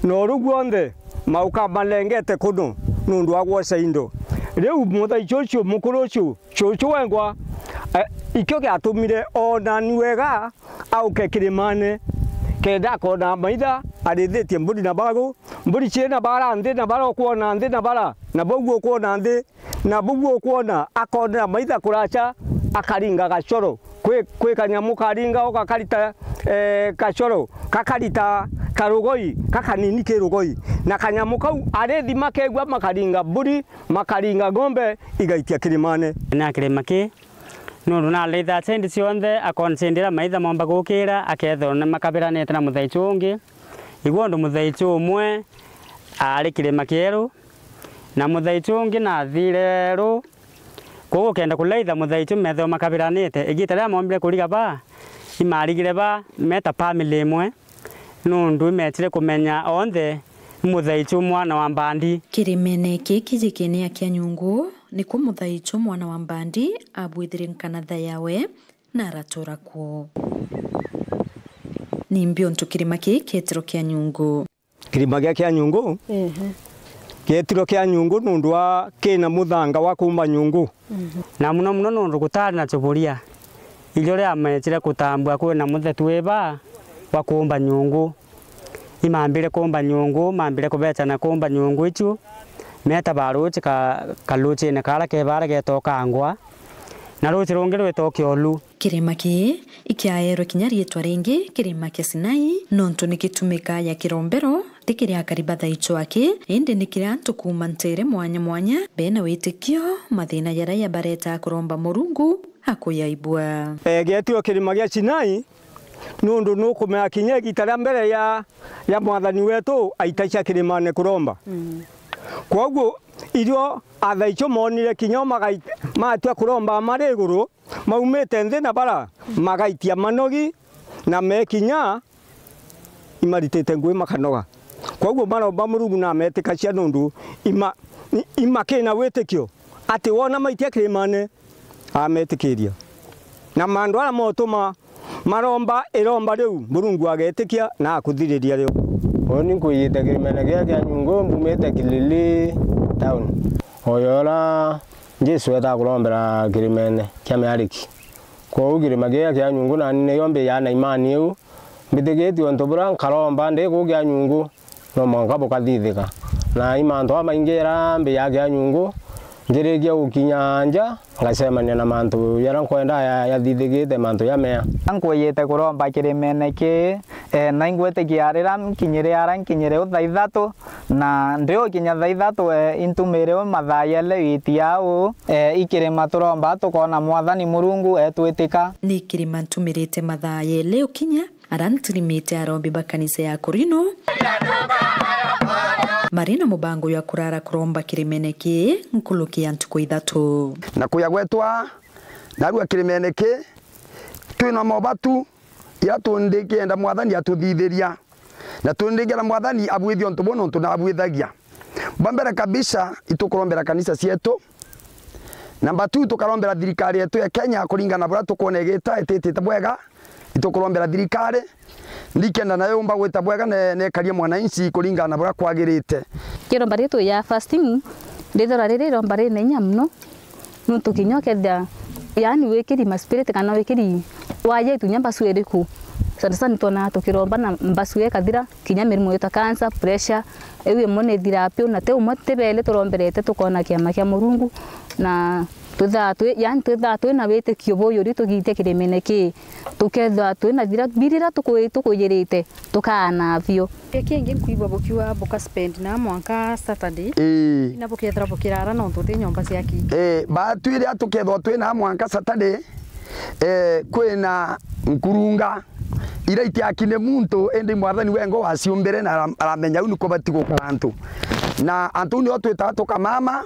na uru guonthe mauka malengete kuno nundu wa gwoca indo. Riu muthaichu ucio mukuru ucio, cucu wengwa, eh, ikio giatumire oonani wega auke kirimane, kenda akoona maitha arithitie mburi na bagu, mburi ciina bara nthi na bara ukwona nthi na bara, na bau ukwona nthi, na bau ukwona akoonera maitha kuraca, akaringa gacoro. Kwi, kwi kanyamu karinga ugakarita, eh, gacoro, gakarita karugoi, gakanini ki rugoi. Na kanyamu kau arithima kegua makaringa mburi, makaringa ng'ombe, igaitia kirimane. Na kirima ki, nundu naraitha sendi cionthe, akoona sendi iria maitha momba gukira, akethirwa ni makabiranite na muthaichu ungi. Igua undu muthaichu umwe aari kirima kieru, na muthaichu ungi nathire ru. Kwou ukenda kulaitha muthaichu methirwa makabiranite. Igita riria mombire kuriga ba, imarigire ba meta family imwe, nundu imetire kumenya onthe muthaichu mwana wa mbandi. Kirimene kiki jikene ya Kianyungu, nikuo muthaichu mwana wa mbandi abwithire nkanatha yawe na aratura kuo. Nimbi untu kirima kii kietiro Kianyungu? Kirima gia Kianyungu, ehe, kietiro Kianyungu nundu wa kina muthanga wa kumba nyungu. Mhm. Na muno muno nundu gutari na chuburia, irio riametire kutambua kwina muthetu wiba wa kumba nyungu. Imambire kumba nyungu, mambire kubecana kumba nyungu icio, meta ba ruchi ka, karuchine kara kebara getwa Kangwa, na ruchi rungi rwitwa Kiolu. Kirima kii ikiaerwe kinya riitwa ringi, kirima kia Sinai, nontu ni gitumika ya kirombero, ti kiri akari ba thaichu aki, indi ni kiri antu kuuma nteere mwanya mwanya, bena witikio, mathina jaria jabareta kuromba Murungu akuyaibua. E, getiro kirima gia Sinai, nundu nukumenya kinya igita ria mbere ya, ya Mwathani wetu aitacia kirimane kuromba. Mm. Kwoguo, irio athaichu moonire kinya o magai-, matua kuromba mari iguru, maumite nthi na bara, magaitia manogi, na mekinya imaritite ngui makanoga. Kwoguo maromba Murungu na ametikacia nundu ima-, i-, imakina witikio ati wona maitia kirimane, ametikiria. Na mandu aria motuma maromba iromba riu, Murungu agetikia na akuthiriria rio. Uni nkwiyite kirimene gia Kianyungu, mbumite Kilili town. Oyo ura Jesu etaa kurombera kirimene kia Miariki. Kwou kirima kia Kianyungu nani niyo mbijaa na imani iu. Mbitikitie untu buria nkaromba ndi kuu Kianyungu, no mwanka bukathithika. Na i mantu jamaingi jaria mbijaa Kianyungu, njirikia gukinya nja, ngacemania na mantu jaria nkwenda ya-, jathithikite mantu jamea. Nkwiyite kuromba kirimene kii, e, na ingwitikia riria nkinyire ara nkinyire u thaa ithatu, na ndi ukinya thaa ithatu, e, intumire u mathaa jeli witi au, e, i kirima turomba tukoona Mwathani Murungu etwitika. Ni kirima ntumirite mathaa jeli ukinya, ara ntirimite arombi ba kanisa ya Korino, mari na mubango jwa kurara kuromba kirimene kii nkuruki ya ntuku ithatu. Na kuja gwetwa, narua kirimene kii, twina mobatu, jaria tundi kienda Mwathani atuthithiria, na tundi kienda Mwathani abwithie untu buu nontu nabwithagia. Bwa mbere kabisa, itukurombera kanisa cietu. Namba two, tukarombera thirikari yetu ya Kenya kuringana na buria tukwona igita ititite bwega. Itukurombera thirikari, ndikenda nayo yumba gwita bwega ne-, nekarie mwananchi kuringana na buria kwagirite. Kiromba ritu ya fasting, rithira riri iromba rina inya muno. Nontu kinya ukethira, yaani, wikiri ma spirit kana wikiri waja itunya mbasu iriku, sana sana twonaa tukiromba na mbasu ikathira, kinya mirimu ta cancer, pressure, iu imwe ni ithira piu, na ti umwe ti beli turomberete tukona kiama kia Murungu, na twithaa twi, yaani, twithaa twina witikio buyuri tugiite kirimene kii, tukethirwa twina thira, birira tuku-, tukujirite, tukaana bio. Giki kingi nkwigua bukiuga buka spend na mwanka Saturday. Ii. Na bukethira bukirara nontu ti nyomba ciaki. Ii, baatwire tukethwa twina mwanka Saturday, eh, kwina nkurunga iria itiaki ni muntu, indi Mwathani wengo waciumbire na ara-, aramenya u ni kubati gukara antu. Na antu u nio twitaga tukamama,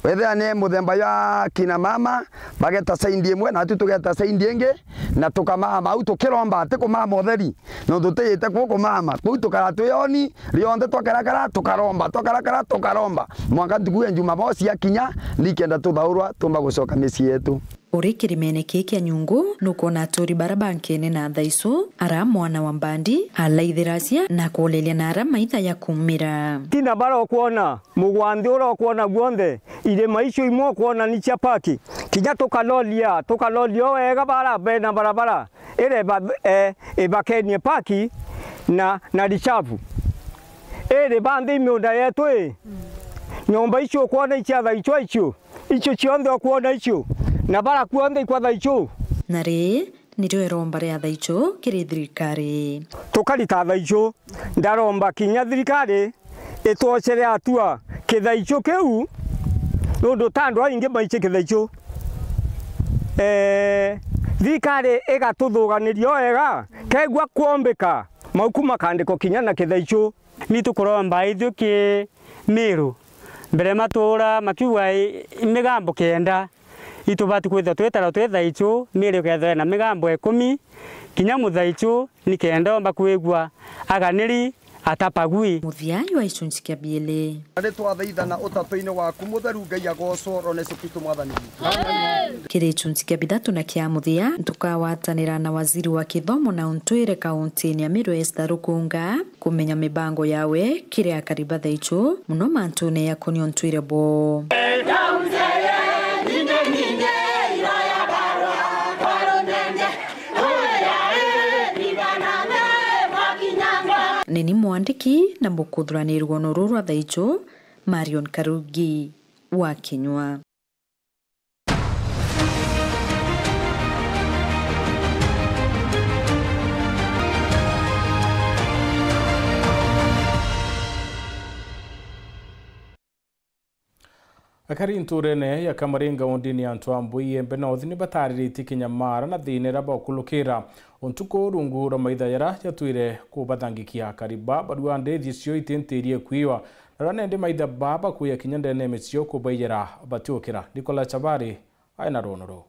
wethira ni muthemba jwa kina mama, bageta side imwe, na atu tugeta side ingi, na tukamama au tukiromba, ti kumama utheri. Nontu tiyite kuu kumama. Kuu tukara twi oni, rionthe twakarakara, tukaromba, twakarakara, tukaromba. Mwanka ntuku ya Jumamosi yakinya, nikenda tuthaurwa, tumba gucoka micii yetu. Uri kirimene kii kia Nyungu, nukwona aturi bara bankene na thaicu, ara mwana wa mbandi, alaithiracia na kuulilia na ara maitha ya kumira. Tina bara ukwona, mugwanthi ura ukwona guonthe, irima icio imwe ukwona ni cia paki. Kinya tukalolia, tukalolia o wega bara bena barabara. Iri ba-, eh, ibakenie paki na, na richabu. Iri ba nthi miunda yetu i, nyomba icio ukwona icia thaichwa icio, icio cionthe ukwona icio, na bara kuonthe ikwa thaichu. Na ri, nirio iromba ria thaichu kiri thirikari. Tukarita thaichu, ndaromba kinya thirikari itwochere atua kithaichu kiu, nundu ta andu aingi maichi kithaichu. Eh, thirikari igatuthuganiria o wega, kegua kwombika, mauku makandikwa kinya na kithaichu. Ni tukuromba ithui ki Miru, mbere matuura makiuga i, i migambo kenda, itubati kwithirwa twitarwa twi thaichu, Miru ikethirwa ina migambo ikumi, kinya muthaichu, nikenda omba kwigua aganiri atapagui. Muthia jwa gicunci kia biiri. Na ni twathaithana utatoine waku mutheru, Ngai agocwo, rwa Yesu Kristo Mwathani witũ. Kiri gicunci kia bithatu na kia muthia, ntukawatanira na waziri wa kithomo na untwire kauntini ya Meru, Esther Rukunga, kumenya mibango yawe kiri akari ba thaichu, muno mantune yakonie untwire bwo. Ni ni mwandiki na mukuthurani rwono ruru rwa thaichu, Marion Karugi wa Kinyua. Akari nturene ya Kamaringa wondini ya Ntwambui Embe North ni batariritie kinyamara na thina iria bakulukira untuku rungu rwa maitha jaria jatwire kubathangikia. Akari ba barua ndithi cio itintirie kwiwa, na rwa nende maitha ba bakuya kinya ndene ya micii kubaijira batiukira. Nicola Chabari aina rwono ruu.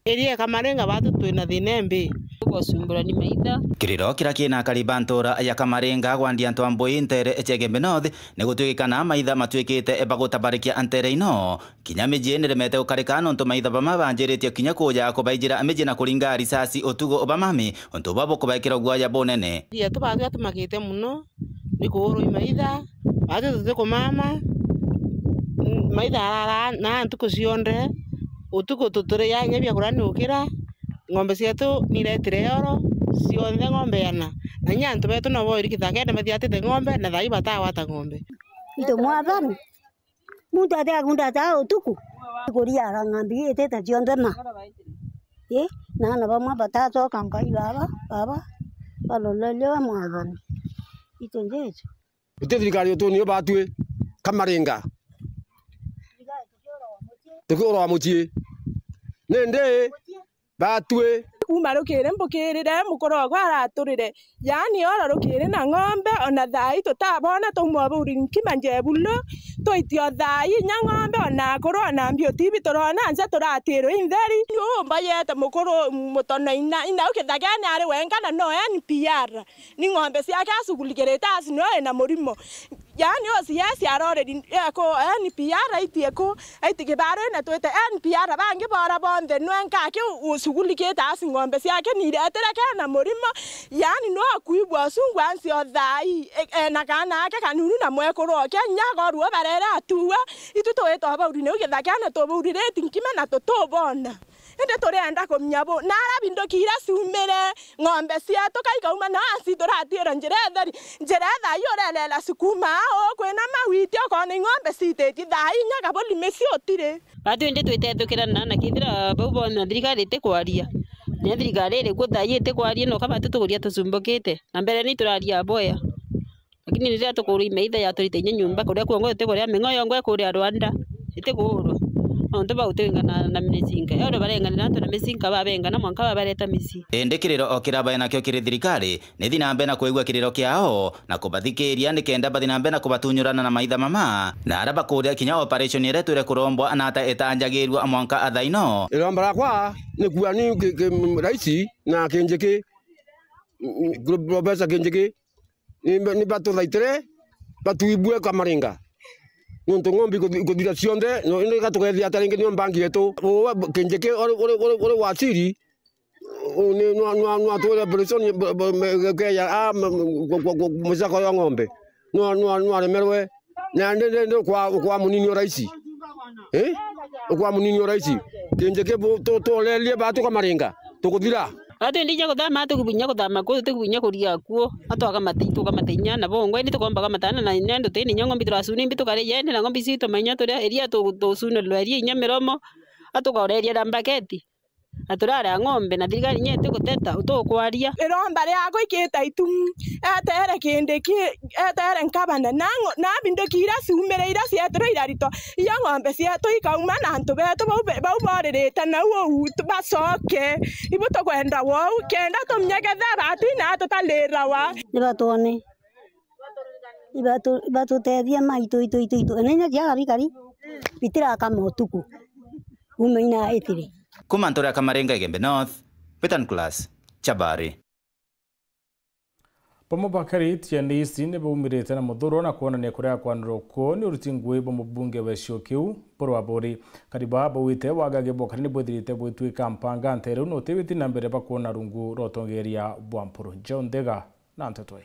Area ya Kamaringa batu twina thina imbi. Tugocumbura ni maitha. Kiriro kiria kina akari ba ntura ya Kamaringa gwandia Ntwambui ntere cia Igembe North, ni gutwikikana maitha matwikite bagutabarikya ntere ino. Kinya miji niremete gukarika nontu maitha bamwe banjiritie kinya kuja kubaijira miji na kuringa risasi utugo bamami, untu bwa bukubekira guoya bunene. Yetu batu atumakite muno. Ni kuurwa i maitha, batu tutikumama, maitha arara na ntuku cionthe, utuku tuturiaga inya biakuria ni ukira, ng'ombe cietu niretire yoro, cionthe ng'ombe ana, na inya antu betu no boiri kithakene bathiatite ng'ombe, na thaai batagwata ng'ombe. Itu Mwathani, muntu atia kundataa utuku, kuriaga ng'ambi itite cionthe ma. Ii, na aana bamwe batacoka Ngai baba, baba, balolerio Mwathani. Itu Jesu. Guti thirikari utunie batwi Kamaringa. Tukiurwa mucii. Nindi batwi. Kuuma rukiri mbukirire mukuru ogwe araturire. Yaani oro rukiri na ng'ombe, ona thaai tutabona, twauma buri nkima njebulu, twaitio thaai inya ng'ombe, ona akuru, ona mbiu tibi turona nja turatirwe intheri. Uu mbayete mukuru mutono ina, ina u kithakene ari wenka na no N P R. Ni ng'ombe ciake acugulikirite asi nio ina murimo. Yaani O C S aroreri eko N P R aitie ku, aiti kibarene twite N P R bangi bora bonthe nwenka aki ushughulikite asi ng'ombe ciake niretire kena murimo, yaani no akuigua usungu ansi o thai, e-, ena kana ake kanunu na mwekuru oke, nya gorua barere atuwe, itu twitwa baurine ugitha kena tubuririti nkima na tutubona. Indi turienda kumenya bu, nara binduki iria ciumire, ng'ombe cietu kaikauma na ansi turatwira njira itheri, njira ithai urerera cikuuma aa ukwinama witi ukona ing'ombe ciititi thaa inya kaburi micii utiri. Batwi indi twitethukira na, na kethira bau boona thirikari itikwaria. Nya thirikari iri ku thaa ii itikwaria, noka batwi tukuria tucumbukite. Na mbere ni turaria aboya. Lakini riria tukuurwa imeitha yaturite inya nyomba, kuria kuongwa tutikuria, ming'o yongwa ikuria Rwanda, itikuurwa. Nontu bau twingana na micinka. Yo barenganira antu na micinka, babengana mwanka babareta micii. Indi kiriro o kiria bae nakio kiri thirikari, ni thi na mbere na kwigua kiriro kiao na kubathikiria nikenda bathi na mbere na kubatunyurana na maitha mama, na aria bakuuria kinya operation iria itwire kurombwa na ata itanjagirua mwanka athaino. Iromba riakwa ni kuuga ni ki-, ki-, raisi na Kinjiki, Professor Kinjiki, ni, ni batuthaitire, batuibue Kamaringa. Nontu ng'ombe ikuthi-, ikuthira cionthe, no, indi igatugethia ata ringi nio mbangi yetu? Uwe Kinjiki uri, uri, uri, uri waziri, u-, ni, nwa, nwa, nwa twire prison, b-, b-, me-, gekeya, a, m-, m-, ku-, ku-, ku-, mucako ya ng'ombe. Nwa, nwa, nwaremerwe. Na ndi, ndi, ndi ukwa, ukwa munini o raisi. Eh? Ukwa munini o raisi. Kinjiki bu-, tu-, turerie batu Kamaringa. Tukuthira. Batwi ndi inya kuthama, tukibu inya kuthama kuu, tukibu inya kuria kuo. Atwakamata, itukamata inya na bongwa, indi tukomba kamatana na inya nduti ni inya ng'ombe turacuna imbi tukaria inya, indi na ng'ombe ici itomenya turia, iria tu-, tucunirwa iria inya miromo, atukoreria na mbaketi. Na turaria ng'ombe, na thirikari inya itiguteta, utukwaria. Iromba riakwa ikita itu, etere Kindiki, etere nkabane, na ngo-, na binduki iria ciumire, iria cietirwe iraritwa, iyo ng'ombe cietu ikauma na antu betu bau be-, bau boririte nau uu, tu-, bacoke. Ibu tukwenda wou, kenda tumenye kethira batwi na tutarirawa. Ni batwone. Ibatu-, ibatutethie maitu, itu, itu, itu. Na inya ciaga bikari, bitirakama utuku. Kuma ina itiri. Kuma ntura ya Kamaringa, Igembe North, Peter Nicholas, Chabari. Bamwe bakari Tiende East ni baumirite na muthuro na kwonania kuria kwanirwa kuo ni uruti ngui bwa mubunge wa gicigo kiu, Paul Waburi. Kari baa bauite wagage bwa kari ni bwithirite bwitwika mpanga ntere u na utibiti na mbere bakwona rungu rwa utongeria bwa Mpuru. John Ndega na nteto ii.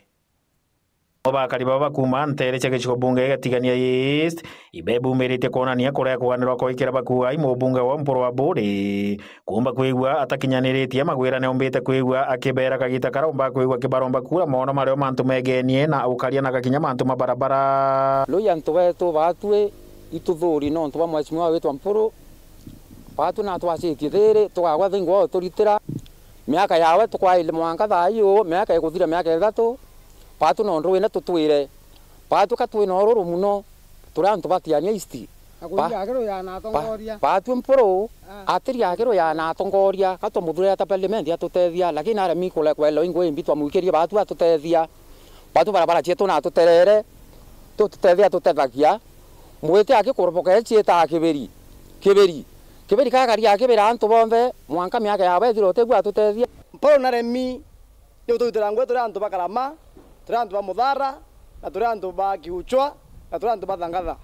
Bakari baba bakuuma nteere cia gicigo bunge gia Tigania East, ibe bumiritie kwonania kuria kwanirwa kwa ikira bakuai mubunge wa Mpuru Waburi. Kuumba kwigua atakinyaniritie magwirane umbite kwigua akibera kagita karaumba kwigua kibaromba kura mono mario mantu megenie na ukaria na gakinya mantu ma barabara. Lui antu betu batwi ituthuri nontu bwa mheshimiwa witwa Mpuru, batwi na twacitie thiri tugagwa thingi wa uturitira. Miaka yawe tukwaile mwanka thaa ii uu, miaka ikuthira miaka ithatu, batu nondu wina tutwire. Batu ka twina ururu muno, turi antu ba Tiania East. Ba-, ba-, batu Mpuru, atiri akiru ya na atongoria, ka twamuthure ata parliament atutethia, lakini aremi kule kwelo ingo imbi twamwikirie batu atutethia. Batu barabara cietu na atuterere, tututethia atutethagia. Mwite akikoroboka eciita kibiri. Kibiri. Kibiri kakaria akibira antu bonthe, mwanka miaka yawe ithira utigua atutethia. Mpuru na Remi ni ututira ngui turi antu ba Karama, turi antu ba Muthara, na turi antu ba Kiuchwa, na turi antu ba Thangatha.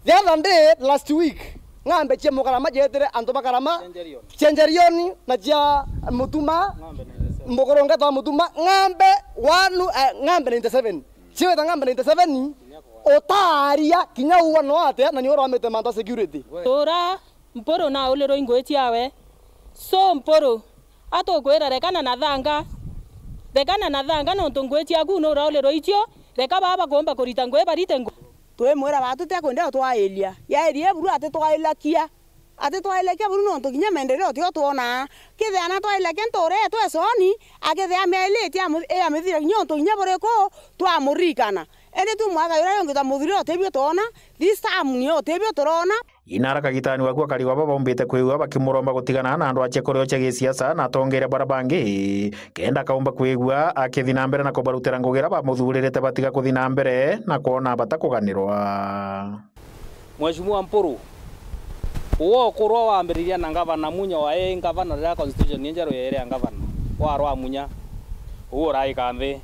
The other day, last week, ng'ambe cia Mukarama cietire antu ba Karama, cia Njerioni na cia Mutuma, mbukurungeta wa Mutuma, ng'ambe one, eh, ng'ambe ninety seven. Ciwita ng'ambe ninety seven, utaaria kinya uwa no atia, na ni uramite mantu a security. Tura Mpuru na aulirwe ingui ciawe. So Mpuru, atukwira rekana na thanga. Rekana na thanga nontu ngui ciaku nuraulirwe icio, reka baba bakumba kurita ngui barite ngui. Twimwira batu tekwenda utwairia. Yairie buru atitwailakia. Atitwailakia buru nontu kinya maendeleo tio twonaa. Kethia na twailakia ntuura yetu e Soni, akethia amiailitie amu-, amithira kinya untu kinya buriku, twamuririkana. Indi tu mwaka uria ungi twamuthurire utibio twona, this time nio utibio turona. Inara kagitani waku akari baba baumbite kwigua bakimuromba gutigana na andu acia kurio cia gisiasa na atongeria bara bangi, kenda akaumba kwigua akithi na mbere na kubarutira ngugi iria bamuthuririte batiga kuthi na mbere na kwona batakuganirwa. Mheshimiwa Mpuru, uwe ukurwa wambiriria na ngavana Munya wa ii ngavana riria constitution injeru yairi ya ngavana, warwa Munya, uwe uraika nthi,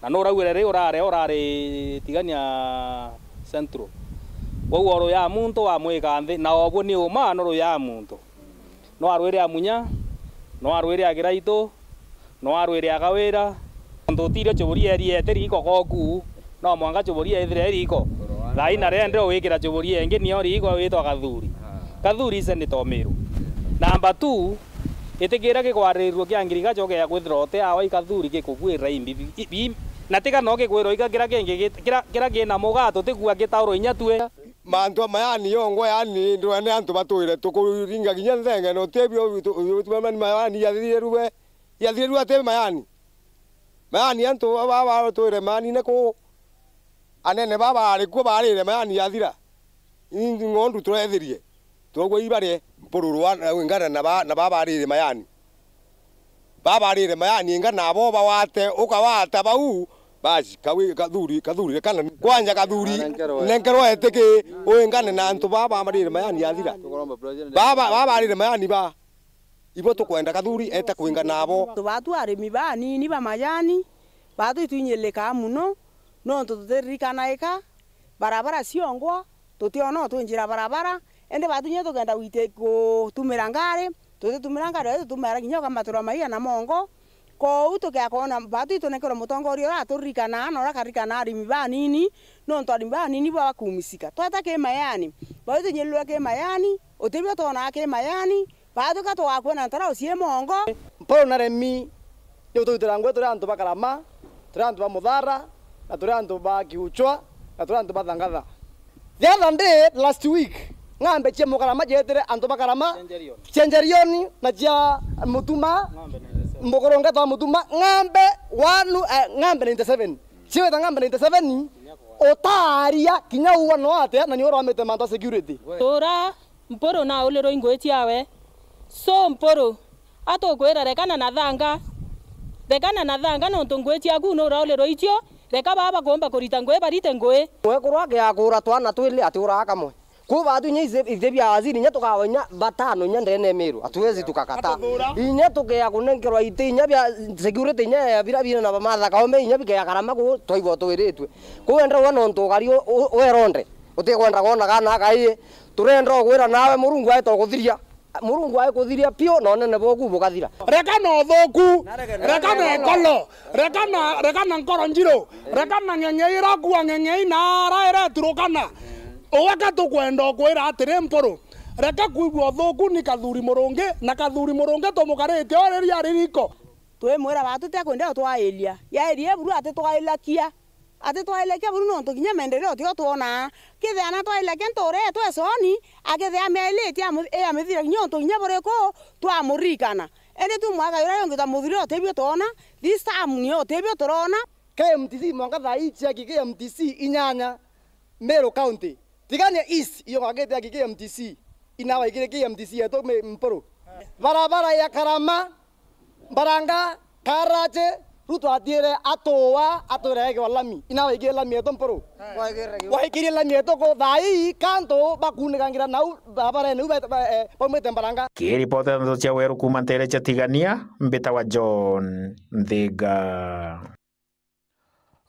Na nuraugire ri urare, urari Tigania Central. Kwou o ruya muntu wamwika nthi, na obwo ni uma no ruya muntu. No arwire a Munya, no arwire a Kiraitu, no arwire a Kawira. Nontu utirio Chuburia eriete riko koku, no mwanka Chuburia ithire riko. Thaai na riendere gwikira Chuburia ingi nio riko witwa Kathuri. Kathuri ise ni Tomiru. Namba two, itikira gikwarirua kia ngirigacha ukeya kwithira uti awa i Kathuri gikugwira imbi bi-, bi-, na tiga no gikwirwa ika kira kingi git-, kira, kira kina mugaa tutikua gitauro inya tue. Mantu a mayani yongwa yani ndwene antu batwire tukuringa kinya nthenge na utibio mayani yathirirue, yathirirue ati mayani. Mayani antu baba batwire mayani ne ku anene baba ari kuo barire mayani yathira. Ingi ng'ondu turethirie. Twagua ibarie mpururu wa wingana na ba, na baba arire mayani. Babarire mayani inga nabo bawate, ukawata bau, basi, kawi-, kathuri, kathuri, kana kwanja kathuri, nenkerwe etiki, uingane na antu baba bamarire mayani yathira. Baba, babarire mayani ba, ibo tukwenda kathuri ete kwinga nabo. Antu batu arimi banini ba majani, batu itwinyilika muno, nontu tutiririkanaika, barabara ciongwa, tutiona utwinjira barabara, indi batu inya tukenda gwite-, gutumira ngari, tutitumira ngari, tutumira kinya ukamatura maia na mongo. Kou tukea kwona batu itunenkerwe mutongoria uria aturirikana na uria akaririkana arimi banini, nontu arimi banini bakumisika. Tweta ki mayani, bau tunyililwe ki mayani, utibio twonaa ki mayani, batu ka tugakua na ntarau cie mongo. Mpuru na remi, ni utwitira ngui turi antu ba Karama, turi antu ba Muthara, na turi antu ba Kiuchwa, na turi antu ba Thangatha. The other day, last week, ng'ambe cia Mukarama cietire antu ba Karama, cia Njerioni na cia Mutuma, mbukurunge twa Mutuma, ng'ambe wanu, eh, ng'ambe ninety seven. Ciwita ng'ambe ninety seven, utaaria kinya uwa no atia, na ni uramite mantu a security. Tura Mpuru naulirwe i ngui ciawe. So Mpuru, atukwira rekana na thanga. Rekana na thanga nontu ngui ciaku nuraulirwe icio, reka baba bakumba kurita ngui barite ngui. Mwekuru akiakura twana twili atiuraa kamwe. Kuu batu inya ithe, ithe bia waziri inya tukawa inya batano inya ndene ya Meru. Hatuwezi tukakataa. Inya tukea kunenkerwa iti inya bia security inya ya bira bina na bamatha kaome inya bikea Karama kuu twaigua twiritwe. Kuu wenda uwe nontu ukari u-, u-, weronde. Utikwenda kwona kana akai, turenda ugwira nawe Murungu aita uguthiria. Murungu aikuthiria piu na unene bwaku bukathira. Reka na uthuku, reka na ikolo, reka na, reka na nkoro njiru, reka na ng'eng'ei irakua ng'eng'ei na ara ireturukana. Uwe ka tukwenda ukwira atiri Mpuru, reka kwigua uthuku ni Kathuri Murungi, na Kathuri Murungi tumukaritie o riria ari riko. Twimwira batu tekwenda utwairia. Yairie buru atitwailakia. Atitwailakia buru nontu kinya maendeleo tio twonaa. Kethia na twailakia ntuura yetu e Soni, akethia amiailitie amu-, iamithira kinya untu kinya buriku, twamuririkana. Indi tu mwaka uria ungi twamuthurire utibio twona, this time nio utibio turona. K M T C mwanka thaa ii ciaki K M T C inyanya Meru County. Tigania East, iyo gwakite aki K M T C. Inawa igiri K M T C yetu mi-, Mpuru. Barabara ya Karama, Mbaranga, Karache, Ruto atiire atuwa, atwire ekewa lami. Inawa igiri lami yetu Mpuru. Waikirie lami yetu ku thaa ii, kantu bakuunikangira nau, barabara ene u ba-, ba-, eh, baumite Mbaranga. Kiripota ndeto cia weru kuuma nteere cia Tigania, mbitawa John Nthiga.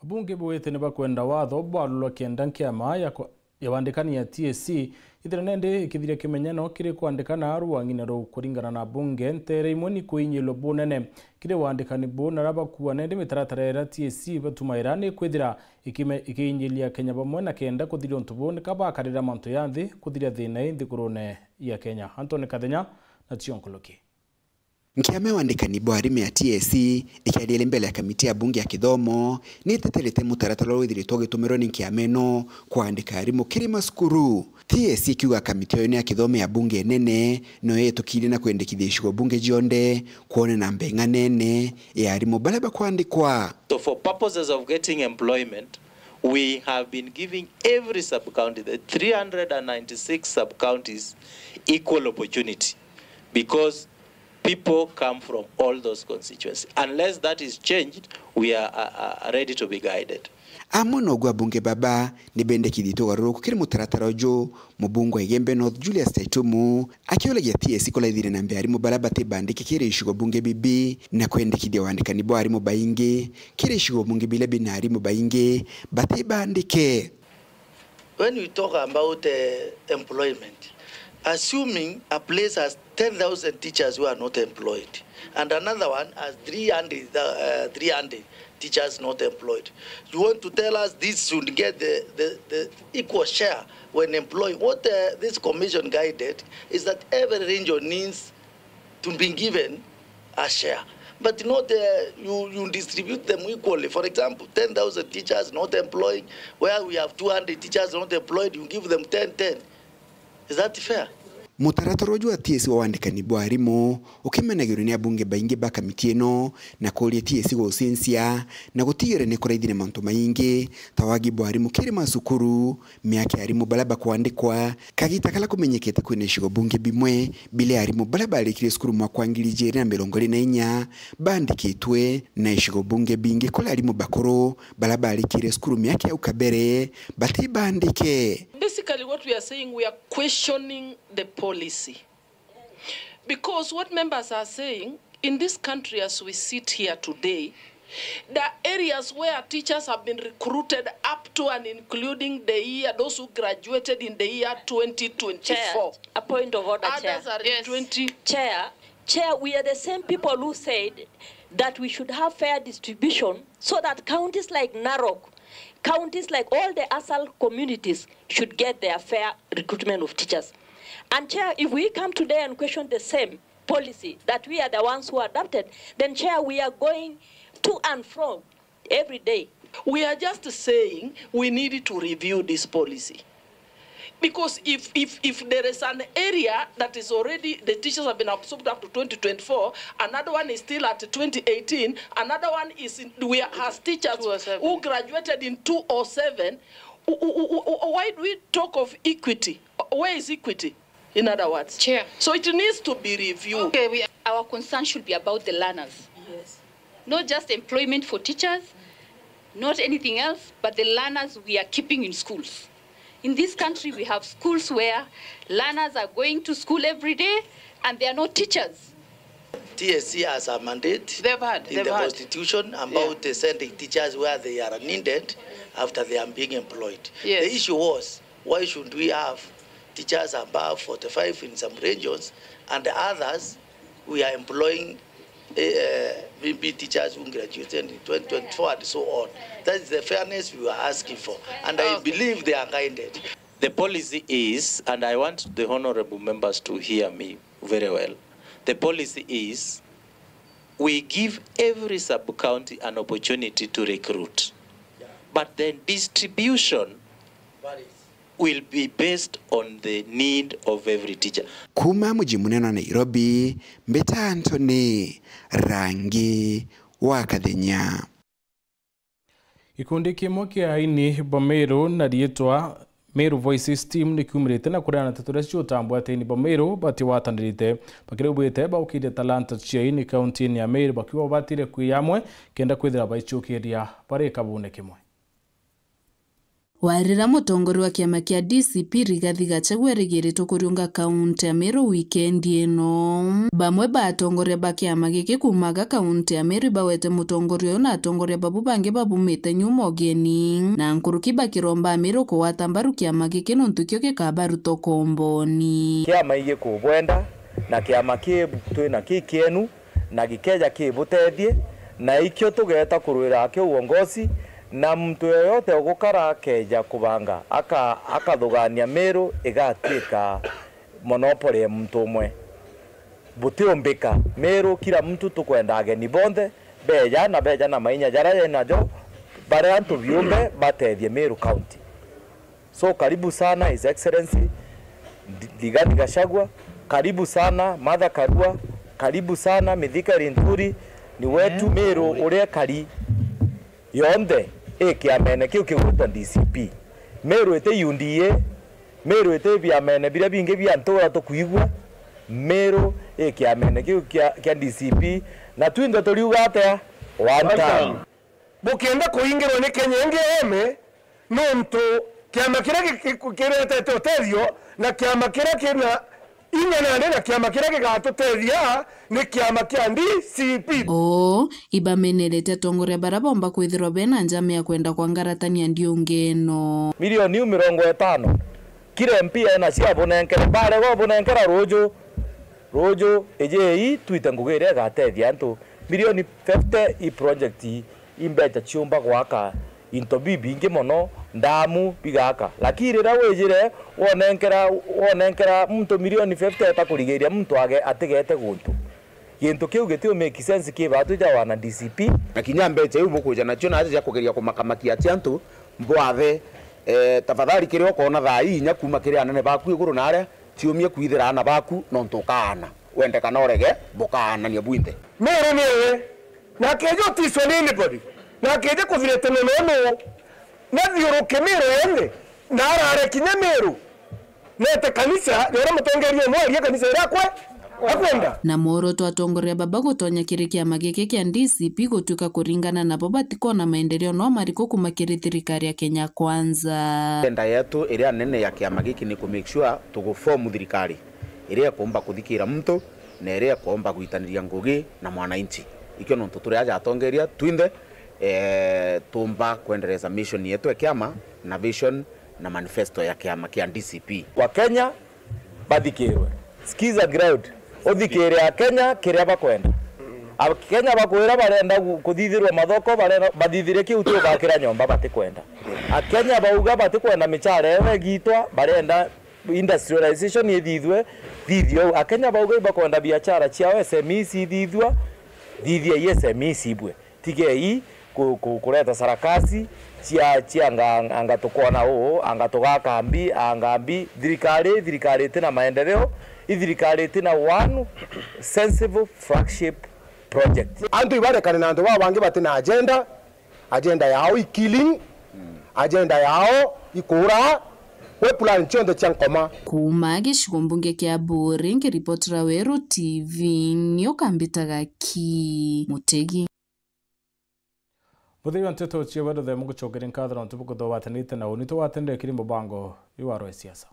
Abunge bwite ni bakwenda watho bwarulwa kenda nkiama ya kwa-, ya wandikani ya T S C ithire nendi ikithiria kimenyano kiri kwandikana rwang'ine ruu. Kuringana na abunge, nteere imwe ni kuinyilwa bunene kiri wandikani buu, na aria bakua nendi mitaratara iria T S C batumaira ni kwithira ikime-, ikiinyilia Kenya bamwe, na kenda kuthiria untu buu, nika bakarira mantu ya nthi kuthiria thina ii nthigurune ya Kenya. Anthony Kathenya na Cionkoloki. Nkiama ya wandikani bwa arimu ya T S C ikiaria iri mbere ya kamiti ya bunge ya kithomo, ni iteterete mutaratara uria withiritwe ugitumirwa ni nkiama ino kwandika arimu kiri macukuru. T S C ikiuga kamiti iyo ni ya kithomo ya bunge nene, no yetukirie na kwendekithia icigo bunge cionthe kwonana mbeng'anene ya arimu baria bakwandikwa. So for purposes of getting employment, we have been giving every sub-county, the three hundred and ninety-six sub-counties, equal opportunity, because people come from all those constituencies. Unless that is changed, we are, are, are ready to be guided. Amwe nogu abunge baba ni bendekithitue ugaruruku kiri mutaratara uju, mubunge wa Igembe North Julius Taitumu akiuragia T S C kuraithira na mbere arimu bara batibandike kiri icigo bunge bibi na kwendekithia wandikani bwa arimu baingi kiri icigo bunge biria bina arimu baingi batibandike. When we talk about, eh, employment, assuming a place has ten thousand teachers who are not employed and another one has three hundred, uh, three hundred teachers not employed, you want to tell us this should get the, the, the equal share when employing? What, uh, this commission guided is that every region needs to be given a share. But not, uh, you, you distribute them equally. For example, ten thousand teachers not employing, where we have two hundred teachers not employed, you give them ten ten. Is that fair? Mutaratara uju wa T S C wa wandikani bwa arimu ukimenagirwa ni abunge baingi ba kamiti ino na kuuria T S C gucincia na gutigira ni kuraithira mantu maingi ta wagi bwa arimu kiri macukuru, miaka ya arimu baria bakwandikwa, kagita karia kumenyekete kwina icigo bunge bimwe biria arimu baria barikire cukuru mwaka wa ngiri ijiri na mirongo iri na inya bandikitwe, na icigo bunge bingi kuria arimu bakuru baria barikire cukuru miaka ya au kabere batibandike. Basically, what we are saying, we are questioning the policy. Because what members are saying, in this country as we sit here today, there are areas where teachers have been recruited up to and including the year, those who graduated in the year twenty twenty-four. Chair, a point of order, Chair. Others are in Yes. twenty. Chair, Chair, we are the same people who said that we should have fair distribution so that counties like Narok, counties like all the ASAL communities should get their fair recruitment of teachers. And Chair, if we come today and question the same policy that we are the ones who adopted, then Chair, we are going to and fro every day. We are just saying we need to review this policy. Because if, if, if there is an area that is already, the teachers have been absorbed up to twenty twenty-four, another one is still at twenty eighteen, another one is in, we are, has teachers two oh seven. Who graduated in two oh seven, w-, w-, w-, w-, why do we talk of equity? Where is equity? In other words, Chair. So it needs to be reviewed. Okay, we, our concern should be about the learners. Yes. Not just employment for teachers, not anything else, but the learners we are keeping in schools. In this country, we have schools where learners are going to school every day and they are not teachers. T S C has a mandate They've had, in they've the had. Constitution about, yeah, uh, sending teachers where they are needed after they are being employed. Yes. The issue was, why should we have teachers above forty-five in some regions and others we are employing, eh, maybe teachers who graduated in twenty twenty-four and so on? That is the fairness we are asking for, and I, okay, believe they are guided. The policy is, and I want the honorable members to hear me very well, the policy is we give every sub-county an opportunity to recruit, but then distribution will be based on the need of every teacher. Kuuma muji munene wa Nairobi, mbita Anthony Rangi wa Kathenya. Gikundi kimwe kia aini ba Meru na riitwa Meru Voices Team ni kiumirite na kuregana na nteto iria ciutambwa ati aini ba Meru batigwatanirite bakirubwite baukirie talanta cia aini kaunti-ini ya Meru, bakiuga babatire kwiya amwe kenda kwithira baicukiria bari kabune kimwe. Warira mutongoria wa kiama kia D C P Rigathi Gachagua erigiritwe kuriunga kaunti ya Meru wikendi ino. Bamwe ba atongoria ba kiama giki kuumaga kaunti ya Meru ibawete mutongoria uyu na atongoria babu bangi babumite nyuma ugeni, na nkuruki bakiromba Ameru kugwata mbaru kiama giki nontu kio gikabaruta ukomboni. Kiama igikubwenda na kiama ki twina ki kienu, na gikeja kibutethie, na ikio tugeta kurwira ki uongozi, na muntu yoyote ugukara akeja kubanga aka-, akathugania Meru igatuika monopoly ya muntu umwe. Butiumbika. Meru kila mtu tukwenda ageni bonthe beja na beja na mainya jaria yenajo, baria antu biumbe batethie Meru County. So, karibu sana His Excellency Ndi-, Rigathi Gachagua, karibu sana Martha Karua, karibu sana Mithika Linturi, ni wetu Meru uria ekari yonthe i kiamene kiu kigwitwa D C P. Meru iti U D A, Meru iti biamene biria bingi bia ntura tukwigua, Meru i kiamene kiu kia, kia D C P, na twinthe turiuga atia? One term. Bukienda kuingirwa ni Kenya ingi yome, nontu kiama kiria ki-, ki-, kiretete utethio na kiama kiria kina inya nandi na kiama kiria gigatutethia ni kiama kia D C P. Oo, ibamenerete atongoria baria bomba kwithirwa bena njama ya kwenda kwangaratania ndiungi ino. Milioni iu mirongo itano, kila M P ena cia bunenkere, barega ubunenkera ruju, ruju iji ii twite ngugi iria igatethia antu. Milioni fifty i project i mbeca ciumba gwaka into bibingi mono, ndamu bigaka. Lakini riria wijire wonenkera, wonenkera muntu milioni fifty eta kurigiria muntu age atigete guntu. Gintu kiu gitiu make sense ki batwi ja wana D C P. Na kinya mbeca iu bukuja nacio nacio cia kugeria kumakamakia ati antu mbwathe, eh, tafadhali kiria ukoona thaa ii inya kuuma kiri anene baku iguru na aria, ciumie kwithira aana baku, nontu ukaana. Wende kana urege, bukaanania bwinthe. Meru niwe, na akeja uticwa ni anybody, na akeja kuthirete nono nu, nathiuruke Meru yonthe, na arare kinya Meru, nete kanisa, yora mutongeria umwe aria kanisa iria akwe, akwenda. Na mworoto atongoria baba gutonya kiri kiama giki kia D C P gutuika kuringana nabo batikona maendeleo no mariku kuma kiri thirikari ya Kenya Kwanza. Agenda yetu iria nene ya kiama giki ni ku make sure tuguform thirikari iria ikumba kuthikira muntu na iria ikumba gwitaniria ngugi na mwananchi. Ikio nontu turi aja atongeria twinthe, eh, tumba kwendereza mission yetu ya kiama na vision na manifesto ya kiama kia D C P. Wakenya bathikirwe. Sikiza ground. Uthikire Akenya kiria bakwenda. Akenya bakwira barenda gu-, kuthithirwa mathoko, barenda bathithire kiu tu bakira nyomba batikwenda. Akenya bauga batikwenda michara ewe igitwa, barenda industrialization ithithwe, thithio. Akenya bauga ibakwenda biashara ciao, S M Es ithithua, thithiai S M Es ibwe. Tigei ku-, ku-, kureta sarakasi cia, cia anga, anga tukwona uu, anga tugaka mbi, anga mbi. Thirikari, thirikari itina maendeleo, i thirikari itina one sensible flagship project. Antu ibarekane na antu baba bangi batina agenda, agenda yao i killing, agenda yao i kuura, kwi plan cionthe cia nkoma. Kuuma gicigo mbunge kia Buuri, nkiripotera Weru T V, nio kambitaga ki Mutegi. Muthii wa nteto cia wendo themu gucokeria nkatho nontu bukuthugatanite na uni tugwatanire kiri mubango yu wa rwa siasa.